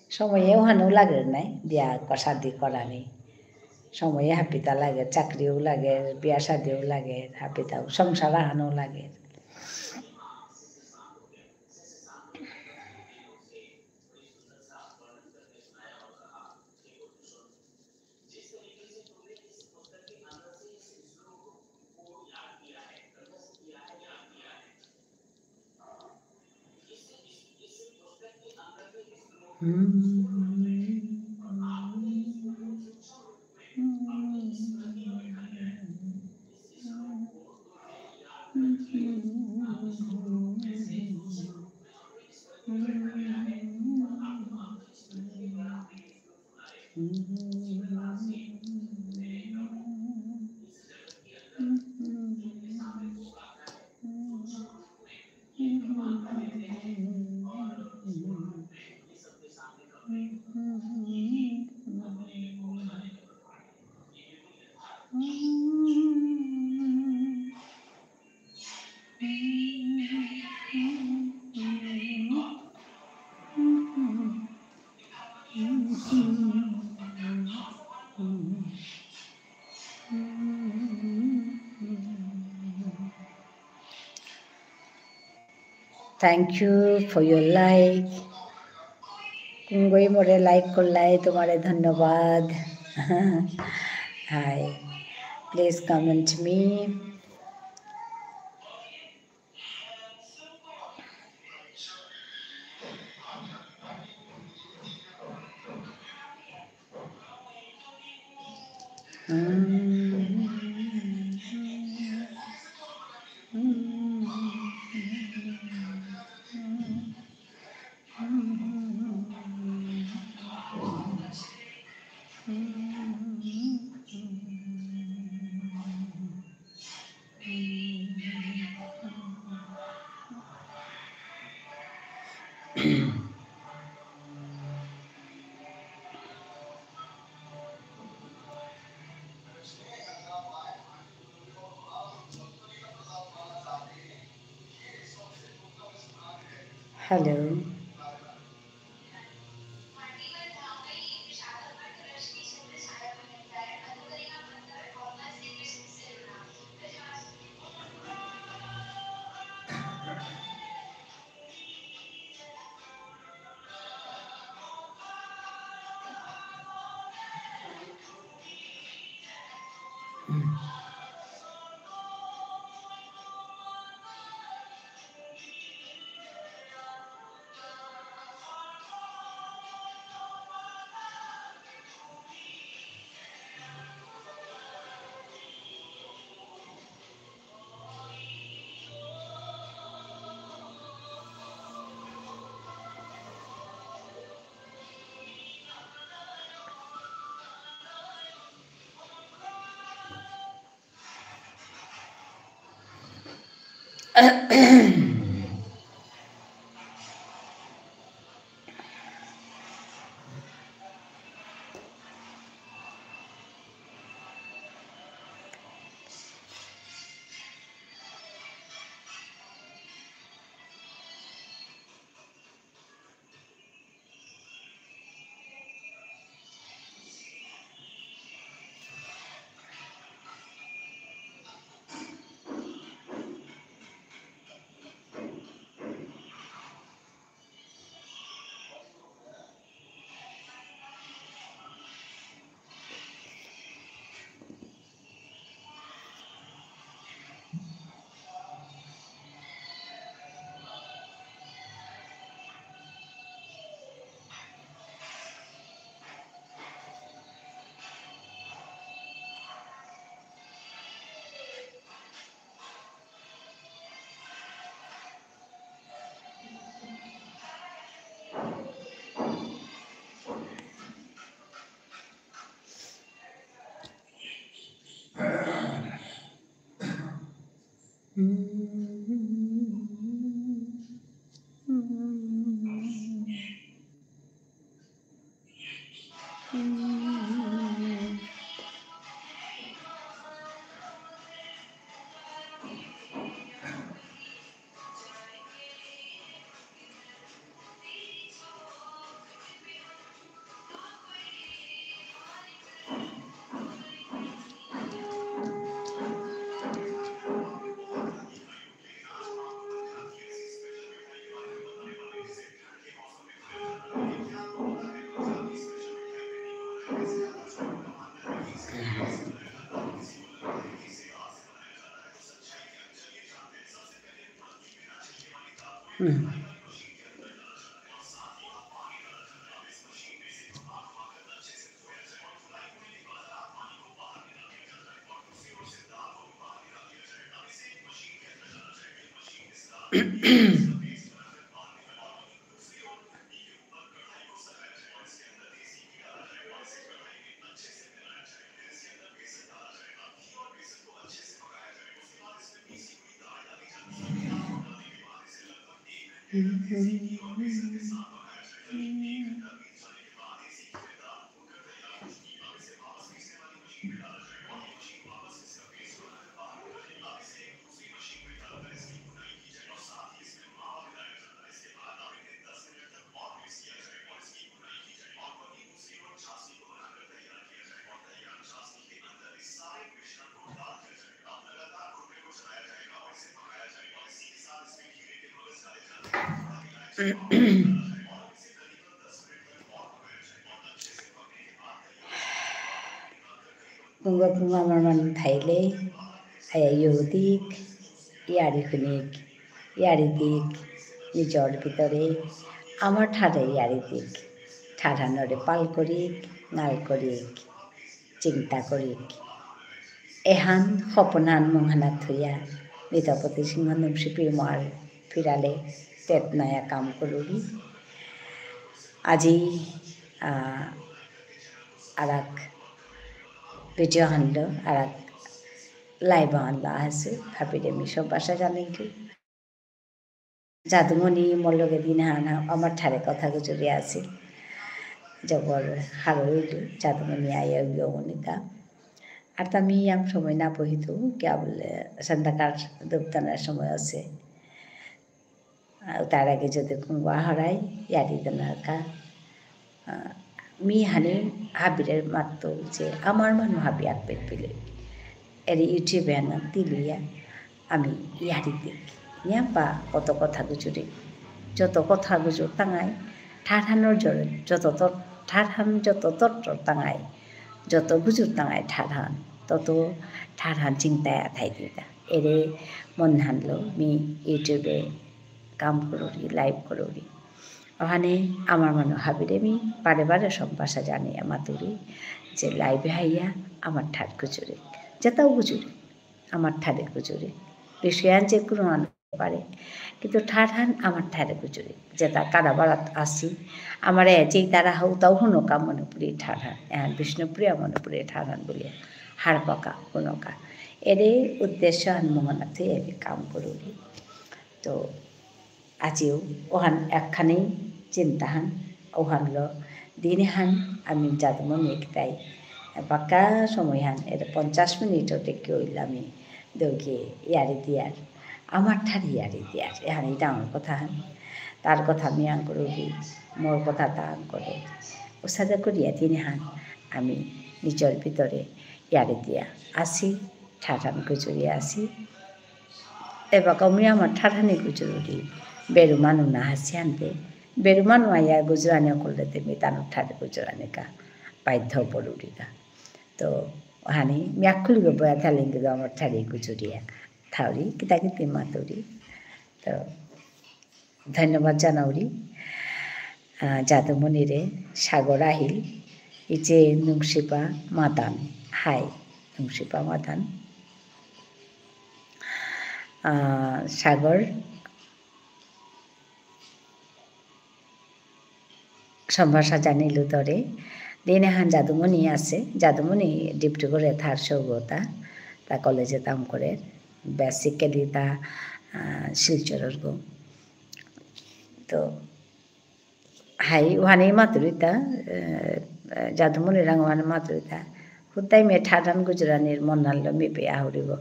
সময়ে ওহানো লাগে নাই, বিয়া ক-, শাদি করানি। সময়ে হাপিতা লাগে, চাকরিও লাগে, বিয়া শাদিও লাগে, হাপিতাও সংসার আহানও লাগে। Thank you for your like. কুঙগই মোরে like করলাই, তোমারে ধন্যবাদ। Hi, please comment me. Hello. হুম। কুঙগ কুঙগ আমার মানু থাইলে, আয়া ইয়ো দিক, ইয়ারি হুনিক, ইয়ারি দিক, নিজর ভিতরে, আমার ঠারে ইয়ারি দিক, ঠারহানরে পাল করিক, নাল করিক, চিন্তা করিক। এহান সপোনহান মুঙহানাত থইয়া, নিতপতি সিংহ নুংশিপি মার ফিরালে, তেতনায়া কাম করুরি। আজি, আহ, আরাক video হানলো, আরাক live হানলো আসে, হাবিরে মি সৌভাষা জানাইলু। যাদুমণি মোর লগে দিনহান আমার ঠারে কথা গুজরি আসিল। জবর হারৌ ইলু, যাদুমণি আয়া ইয়ো মনিতা। আর তা মি ইয়াম সময় না পহিতু, কিয়া বুলে সন্ধ্যাকার ধূপদানর সময় আসে। আহ, তার আগে যদি কুঙগ আহরাই, ইয়ারি দেনার কা। আহ, মি হানি হাবিরে মাততৌ যে আমার মানু হাবি আকবেদ পিলে। এরে YouTube এ না তিলুয়া, আমি ইয়ারি দিক। নিয়াম পা কত কথা গুজুরি। যত কথা গুজুর তাঙাই, ঠারহানর জর-, যত তর-, ঠারহান যত তরতর তাঙাই, যত গুজুর তাঙাই ঠারহান, তত ঠারহান চিন্তায় আথাই দিতা। এরে মনহানলো মি YouTube এ কাম করুরি, live করুরি। অহানে আমার মানু হাবিরে মি বারে বারে সম্ভাষা জানিয়া মাতুরি যে live এ হাইয়া আমার ঠার গুজুরি। যেতাও গুজুরি, আমার ঠারে গুজুরি। বিষয়ান যে কোনো আনতে পারে। কিন্তু ঠারহান আমার ঠারে গুজুরি। যেতা কাদাবারাত আসি, আমার এ যে তারা হউতাও হুনকা মণিপুরী ঠারহান। এহান বিষ্ণুপ্রিয়া মণিপুরী ঠারহান বুলিয়া। হারপাকা হুনকা। এরে উদ্দেশ্য হান মোহনাতে এরে কাম করুরি। তো আজিও ওহান একখানেই চিন্তাহান, ওহানলো দিনেহান আমি যাদুমণি একটাই। বাক্কা সময়হান, এরে পঞ্চাশ মিনিট ওতে কি হইল আমি দৌগে ইয়ারি দিয়ার। আমার ঠারে ইয়ারি দিয়ার। এহান এই ডাঙর কথাহান। তার কথা আমি আঙকরুরি, মোর কথা তা আঙকরে। ওসাদে করিয়া দিনেহান আমি নিজর ভিতরে ইয়ারি দিয়া আসি, ঠারহান গুজুরি আসি। এবাকা মি আমার ঠারহানি গুজুরি, বেরু মানু না হাসি আনতে, বেরু মানু আয়া গুজরানি অকরলে তে মি তানুর ঠারে গুজরানিকা, বাধ্য পড়ুরিকা। তো, হানি, মি আকুলিগো বয়া থালিঙ্গি তো আমার ঠারে গুজুরিয়া। থাউরি, কিতা কিতি মাতুরি। তো, ধন্যবাদ জানাউরি। আহ, যাদুমণিরে, সাগর আহিল, ইচে নুংশিপা মাতান। হাই, নুংশিপা মাতান। আহ, সাগর, সম্ভাষা জানিলু তরে। দিনেহান যাদুমণি আসে, যাদুমণি ডিব্রুগড়ে থার সৌগতা, তা কলেজে কাম করে, basically তা, আহ, শিলচরর গো। তো, হাই, ওহানে মাতুরিতা, আহ, যাদুমণি রাং ওহানে মাতুরিতা। হুতাই মে ঠারহান গুজরানির মনানলো মি পে আহুরিব।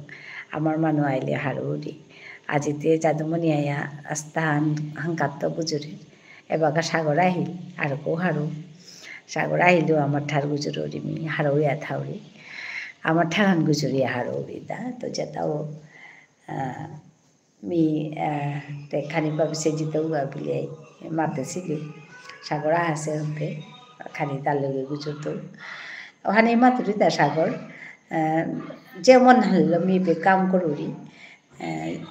আমার মানু আইলে হারৌরি। আজিতে যাদুমণি আয়া আস্তাহান হাংকাত্ত গুজুরির। এবাকা সাগর আহিল, আরকো হারৌ। সাগর আহিলেও আমার ঠার গুজুরুরি মি, হারৌয়া থাউরি। আমার ঠারহান গুজুরিয়া হারৌরিতা। তো যেতাও, আহ, মি, আহ, তে খানি পাবি সে জিতেও বা বুলিয়াই মাতেসিলি। সাগর আহাসে হতে। খানি তার লগে গুজরতো। ওখানে মাতুরি তা সাগর, আহ, যেমন হলো মি পে কাম করুরি, আহ,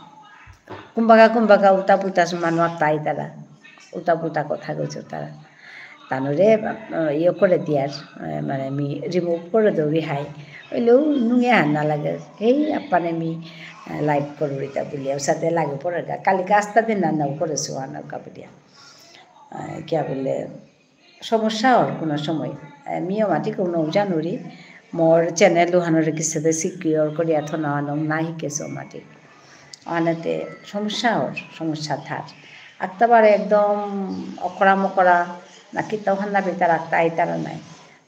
কুম্বাকা কুম্বাকা উতা পুতা সমান ওয়াক্তা আইতারা, উতা পুতা কথা গুজরতারা। তানুরে, আহ, ইয়ে করে দিয়ার, আহ, মানে মি remove করে দেবি হাই। ওইলেও নুঙে হার না লাগে। এই আপ্পানে মি, আহ, live করুরি তা বুলিয়া, ওর সাথে লাগে পড়ে গা। কালিকা আস্তা দিন রান্নাও করেছো আনার কা বুলিয়া। আহ, কিয়া বুলে, সমস্যা অর কোনো সময়। এ, মিও মাটি কোনো জানুরি, মোর channel উহানরে কিসাদে secure করিয়া থনা আনম না হিকেছে মাটি। আনাতে সমস্যা অর, সমস্যা থার। আত্মাবারে একদম অকরা মকরা, না কিতা ওহান না বেতার আত্মা আইতারা নাই।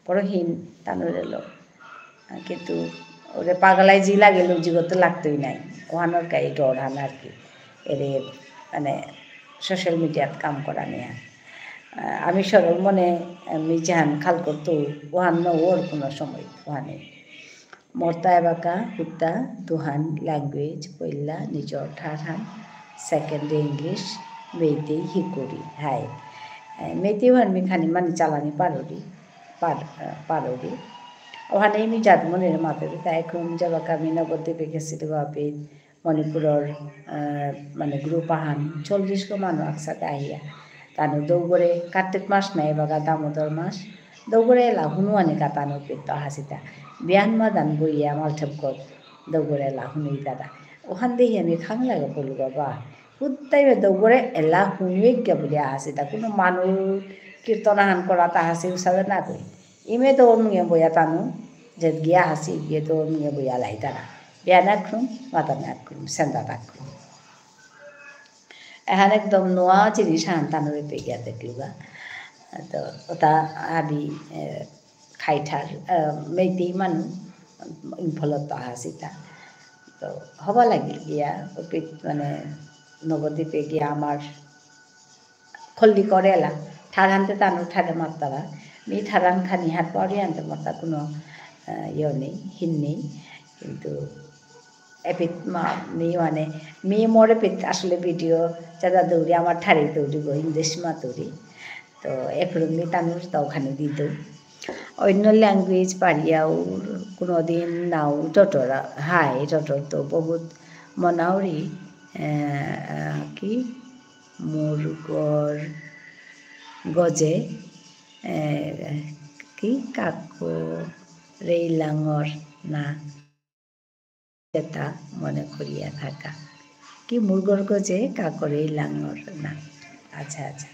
বড় হীন তানুরে লো। কিন্তু ওরে পাগলাই জি লাগে, লোক জিগত লাগতই নাই। ওহানর কাই ডর হান আর কি। এরে, মানে, social media-ত কাম করা নিয়া। আহ, আমি সরল মনে, আমি যেহান খাল করতো, ওহান ন ওর কোনো সময়, ওহানে। মরতা এবাকা, হুত্তা, দুহান, language, পইলা, নিজর ঠারহান, second English, মেইতেই হিকুরি, হাই। আহ, মেইতেই ওহান মি খানি মানে চালানি পারুরি, পার-, আহ, পারুরি। ওহানে মি জাত মনে মাতুরি, তাই এখন যাবাকা মি নবদ্বীপে গেছি তো বাপে, মণিপুরর, আহ, মানে group আহান, চল্লিশ গো মানু একসাথে আহিয়া। তানু দৌগরে কার্তিক মাস নাই, এবাকা দামোদর মাস। দৌগরে এলা হুনুয়ানি কা তানু পিত্ত হাসিতা। বিয়ান মাদান বইয়া মালঠেপ কর, দৌগরে এলা হুনুই দাদা। ওহান দেহি আমি খাং লাগে বলু বাবা। হুত্তাই দৌগরে এলা হুনুই কে বুলিয়া হাসিতা। কোনো মানু কীর্তন আহান করা তা হাসি উসাদে না কই। ইমে তো ওর মুঙে বইয়া তানু, যে গিয়া হাসি, গিয়ে তো ওর মুঙে বইয়া লাই তারা। বিয়ান আক্রুম, মাতান আক্রুম, সেন্দা আক্রুম। এহান একদম নোয়া জিনিস আহান তানুরে পেগিয়া দেখলুগা। তো ওটা আমি, এ, খাইঠার, এ, মেইতেই মানু, ইম্ফলত তো হাসিতা। তো হবা লাগিল গিয়া, ওপিত মানে নবদ্বীপে গিয়া আমার খল্লি করেলা, ঠারহানতে তানু ঠারে মাত্তারা, মি ঠারহান খানি হাত পাউরি আনতে মাত্তা কোনো, আহ, ইয়ে নেই, হিন নেই, কিন্তু এপিত মা, মি মানে, মি মোর এপিত আসলে video যারা দৌড়ি আমার ঠারে দৌড়ি গো, English মাতুরি, তো এফরুম মি তানুর তাও খানি দিত। অন্য language পারিয়াও কোনোদিন নাও টটরা, হাই টটর তো বহুত মনাউরি, আহ, আহ, কি? মুরগর গজে, এ, কি কাকো রেইলাঙর না যেটা মনে করিয়া থাকা। কি মুরগর গজে কাকো রেইলাঙর না। আচ্ছা, আচ্ছা।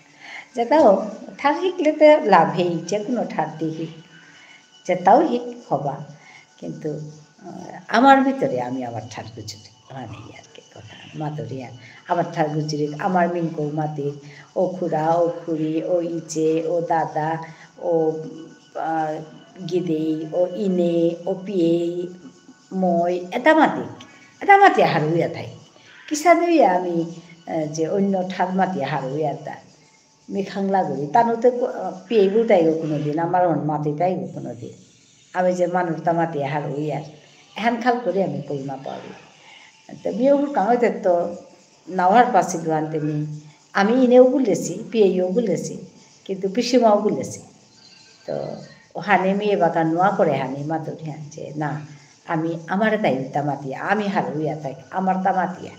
যেটাও ঠার শিখলে তো লাভেই, যে কোনো ঠার দিয়ে শিখ। যেটাও শিখ হবা। কিন্তু, আহ, আমার ভিতরে আমি আমার ঠার গুজুরি। মানে, এই আর কি কথা। মাতুরিয়া। আমার ঠার গুজুরি, আমার মিংকৌ মাতি, ও খুড়া, ও খুড়ি, ও ইচে, ও দাদা, ও, আহ, গিদেই, ও ইনে, ও পিয়েই, মই, এটা মাতি। এটা মাতি হারুইয়া থাই। কিসাদে আমি, আহ, যে অন্য ঠার মাতি হারুইয়া তা। মি খাংলা গুরি, তানুতে কো-, পিয়েই বুলতাই গো কোনোদিন, আমার হন মাতিতাই গো কোনোদিন। আমি যে মানুরতা মাতি হারুইয়ার, এহান খাল করি আমি কই না পারি। তো মিও হুরকাং হইতে তো নাওয়ার পাশে দুয়ান্তে মি, আমি ইনেও বুলেছি, পিয়েইও বুলেছি, কিন্তু পিসিমাও বুলেছি। তো ওহানে মি এবাকা নোয়া করে হানি মাতুরি হান যে, না, আমি আমার তাই তা মাতিয়া, আমি হারুইয়া থাই, আমার তা মাতিয়া।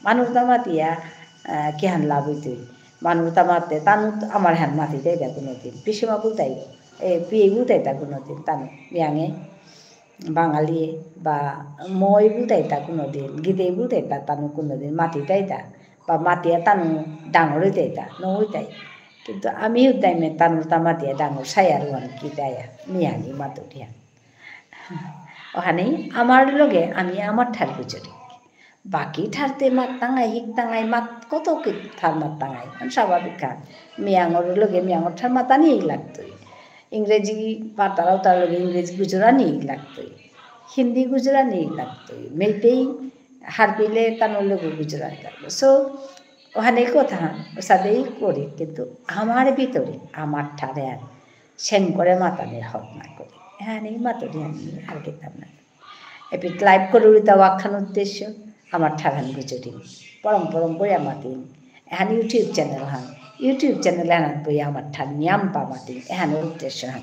মানুর তা মাতিয়া, আহ, কিহান লাভ হইতই? মানুর তা মাতে, তানু আমার হান মাতিতাই তা কোনোদিন। পিসিমা বুলতাই, এ, পিয়েই বুলতাই তা কোনোদিন, তানু, মিয়াঙে, বাঙালি, বা মই বুলতাই তা কোনোদিন, গিদেই বুলতাই তা, তানু কোনোদিন, মাতিতাই তা, বা মাতিয়া তানু ডাঙর হইতাই তা, ন হইতাই। কিন্তু আমি উদ্দাইমে তানুর তা মাতিয়া ডাঙর সায়ার ওয়ান কি দায়া, মিয়াঙে মাতুরিয়া। ওহানেই আমার লগে আমি আমার ঠার গুজরি। বাকি ঠারতে মাত্তাঙাই, হিকতাঙাই, মাত-, কত কি ঠার মাত্তাঙাই। আন স্বাভাবিক হান। মিয়াঙর লগে মিয়াঙর ঠার মাতানি লাগতই। ইংরেজি বার্তারাও তার লগে ইংরেজি গুজরানি লাগতই। হিন্দি গুজরানি লাগতই। মেইতেই হারপিলে তানুর লগে গুজরানি লাগতই। So, ওহানেই কথা, ওসাদেই করি, কিন্তু আমার ভিতরে, আমার ঠারে আর সেন করে মাতানির হক না করি। হ্যাঁ, নেই মাতুরি আমি আর কিতাম না। এপিত live করুরি তা ওয়াখান উদ্দেশ্য, আমার ঠারহান গুজরিম। পরম পরম করে মাতিম। এহান YouTube channel হান। YouTube channel এহানাত বই আমার ঠার নিয়াম পা মাতি, এহান উদ্দেশ্য হান।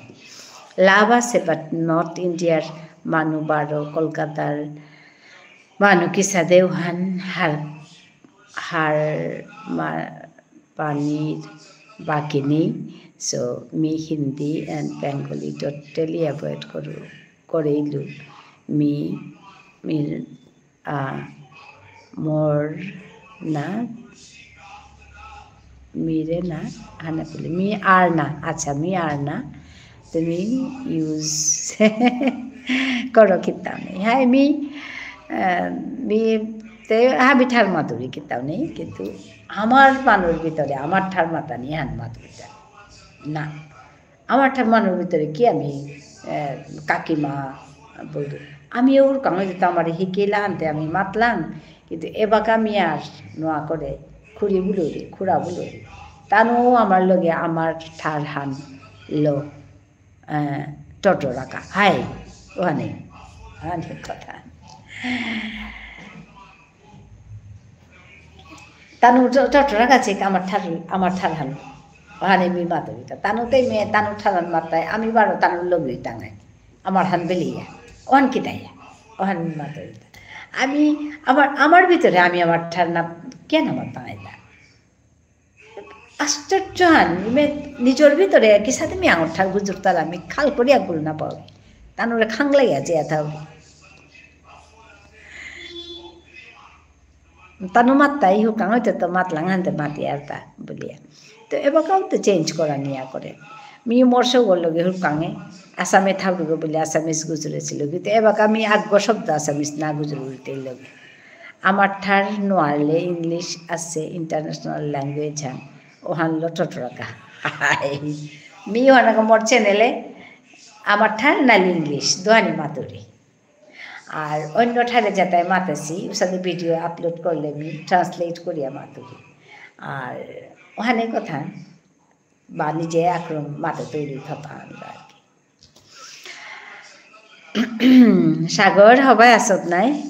লাভ আছে, but North India র মানু বারো, কলকাতার মানু কিসাদে উহান হার, হার মা-, পানির বাকি নেই। So, me Hindi and Bengali totally avoid করু, করেইলু। মি, মি আ, মোর না, মিরে না, হানা কুলি, মি আর না, আচ্ছা, মি আর না, তুমি use করো কিতাও নেই। হাই, মি, আ, মি, তে, হাবি ঠার মাতুরি কিতাও নেই, কিন্তু আমার মানুর ভিতরে, আমার ঠার মাতানি হান মাতুরিতা না। আমার ঠার মানুর ভিতরে কি আমি, এ, কাকিমা বলতো, আমি ওর কামে দিতে আমার হিকেলা আনতে আমি মাতলাম, কিন্তু এবাকা আমি আর নোয়া করে খুড়ি বুলুরি, খুড়া বুলুরি। তানু আমার লগে আমার ঠার হান লো, এ, টটো রাখা। হাই, ওখানে, ওখানে কথা। তানু ট-, টটরা গাছে আমার ঠার, আমার ঠারহান। ওহানে মি মাতুরিতা। তানু তেই মে, তানু ঠারহান মাতাই, আমি বারো তানু লগে তাঙাই। আমার হান বেলিয়া। ওহান কিতাইয়া। ওহান মি মাতুরিতা। আমি, আমার, আমার ভিতরে আমি আমার ঠার না, কেন মাতাইলা? আশ্চর্য হান, মে নিজর ভিতরে কিসাদে মি আমার ঠার গুজুরতারা, মি খাল করিয়া গুল না পাও। তানুরে খাংলাইয়া যে থাও। তানু মাত্তাই হুরকাং হইতে তো মাতলাং হানতে মাতি আর তা বুলিয়া। তো এবাকাও তো change করা নিয়া করে। মি মোর সৌগর লগে হুরকাঙে, আসামে থাকবো বলে Assamese গুজরেছিল। কিন্তু এবাকা মি আগ্য শব্দ Assamese না গুজরে উল্টে লগে। আমার ঠার নোয়ারলে English আছে international language হান। ওহানলো টটরাকা। হাই। মি ওহানাকা মোর channel এ আমার ঠার নালি English, দোহানি মাতুরি। আর অন্য ঠারে যেতাই মাতেছি, উসাদে video upload করলে মি translate করিয়া মাতুরি। আর ওহানে কথা, বা নিজে আক্রম মাতে তৈরি কথা আমরা আর কি। সাগর, হবাই আসত নাই?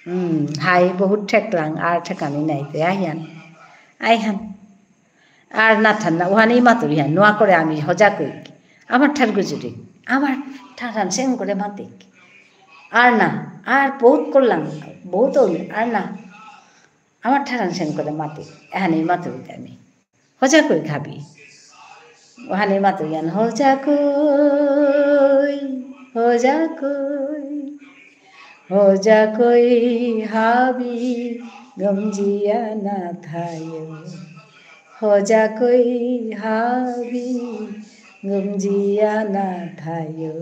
হুম, হাই বহুত ঠেকলাং, আর ঠেকানি নাই তে, আইহান। আইহান। আর না থান না, ওহানেই মাতুরি হান, নোয়া করে আমি হজা কইক। আমার ঠার গুজুরি, আমার ঠার হান সেম করে মাতিক। আর না, আর বহুত করলাম, বহুত হইল, আর না। আমার ঠার হান সেম করে মাতিক, এহানেই মাতুরি আমি। হজা কই খাবি। ওহানে মাতুরিয়ান হজা কই, হজা কই, হজা কই হাবি গমজিয়া না থায়ো। হজা কই হাবি গমজিয়া না থায়ো।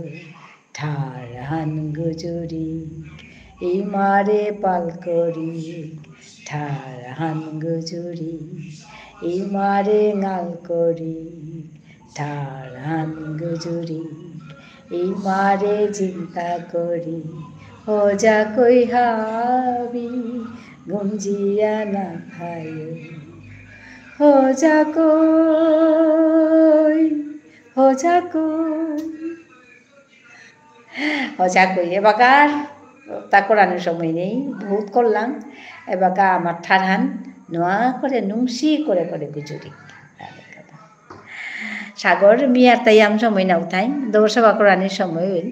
ঠারহান গুজুরিক, ইমারে পাল করিক, ঠারহান গুজুরিক, ইমারে ঙাল করিক, ঠারহান গুজুরিক, ইমারে চিন্তা করি, হজা কই হাবি, গমজিয়া না থায়ো। হজা কই, হজা কই। হজা কই, এবাকার তা করানোর সময় নেই, বহুত করলাম। এবাকা আমার ঠারহান নোয়া করে, নুংসি করে করে গুজুরি। সাগর, মি আর তাই আম সময় না উঠাই, দৌড় সভা করানোর সময় হইল,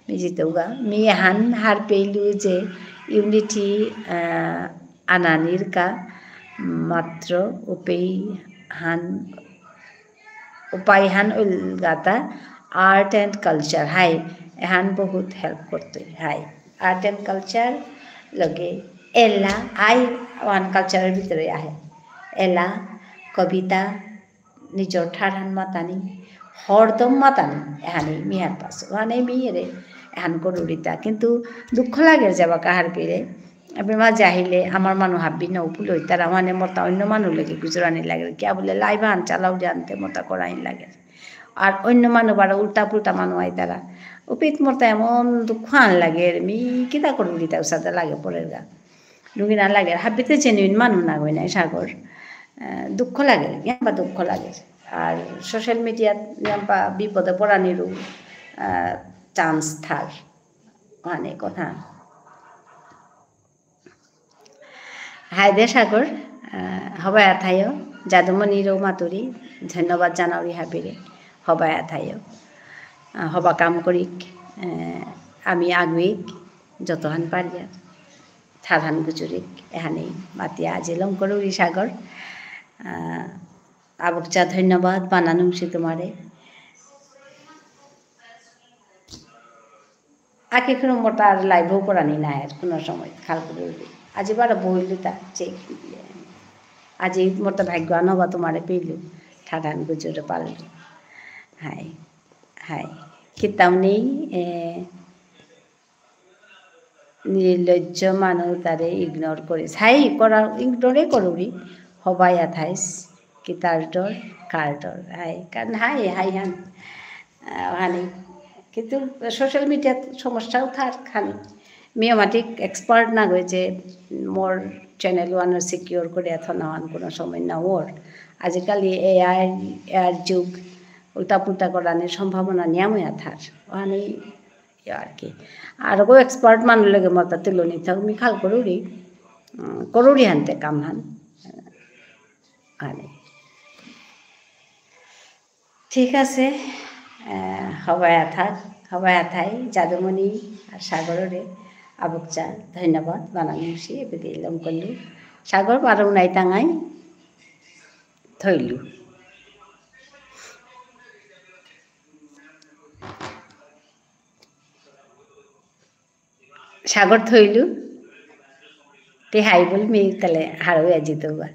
মি জিতেউগা। মি হান হার পেইলু যে unity, আহ, আনানির কা মাত্র উপেই হান উপায়হান উলগাতা art and culture, হাই, এহান বহুত help করতই, হাই। Art and culture লগে এলা, আই ওহান culture এর ভিতরে আহে। এলা, কবিতা, নিজর ঠারহান মাতানি, হরদম মাতানি, এহানে মিহার পাস, ওহানে মিহেরে, এহান করুরিতা। কিন্তু দুঃখ লাগে যাবা কাহার পিরে, আমি মা জাহিলে আমার মানু হাব্বি না উপলই, তারা মানে মোরতা অন্য মানু লেগে গুজরানি লাগে। কিয়া বুলে live আন চালাও জানতে মোরতা করাই লাগে। আর অন্য মানু বারো উল্টা পুল্টা মানু আই তারা। উপিত মোর তো এমন দুঃখ আন লাগে, মি কিতা করুরি তা উসাদে লাগে পড়ের গা। লুঙি না লাগে, হাবিতে genuine মানু না গই নাই সাগর। আহ, দুঃখ লাগে, ইয়াম্পা দুঃখ লাগে। আর social media-ত ইয়াম্পা বিপদে পড়ানিরও, আহ, chance থার। মানে কথা। হাই দে সাগর, আহ, হবায়া থাইও, যাদুমণিরও মাতুরি, ধন্যবাদ জানাউরি হাবিরে, হবায়া থাইও। আহ, হবা কাম করিক, আহ, আমি আগুইক, যতহান পারিয়ার, ঠারহান গুজুরিক, এহানি মাতিয়া আজি লম করুরি সাগর। আহ, আবুকচা ধন্যবাদ, বানানুংসি তোমারে। আকে কোনো মোটা আর live-ও করানি না এর কোনো সময়, খাল করে উঠবে। আজি বারো বইলু তা, চেক। আজি মোটা ভাগ্য আনো বা তোমারে পেলু, ঠারহান গুজুরে পারলু। High, high. কিতাও নেই, এ, নির্লজ্জ মানু তারে ignore করিস। হাই, করা, ignore করুরি। হবায়া থাইস। কিতার ডর, কার ডর। হাই, কারণ হাই, হাই হান। আহ, হানি। কিন্তু social media-ত সমস্যাও থার খানি। মিও মাটিক expert না গই যে মোর channel ওহান secure করে এত না ওহান কোনো সময় না ওর। আজিকালি AI, AI-র যুগ, উল্টা পুল্টা করানির সম্ভাবনা নিয়াময়া থার। ওহানি ইয়া আর কি। আর গো expert মানু লগে মতা তুলনি থাক, মি খাল করুরি, উম, করুরি হানতে কাম হান। আনে। ঠিক আছে, আহ, হবায়া থাক, হবায়া থাই, যাদুমণি আর সাগররে আবুকচা ধন্যবাদ, বানানুংসি, এপেই লম করলু। সাগর বারো নাই তাঙাই, থইলু। সাগর থইলু, তে হাই বল মি তাহলে হারৌ আজি তো বা।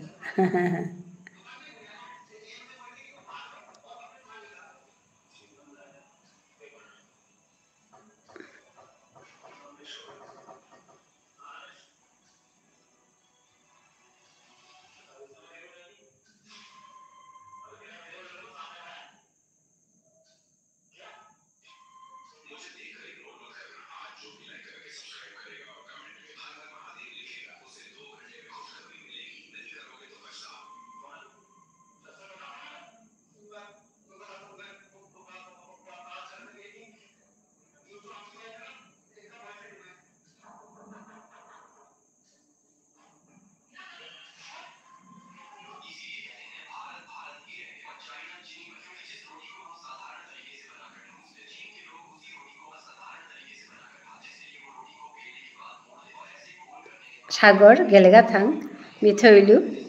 সাগর গেলেগা থাং, মি থইলু।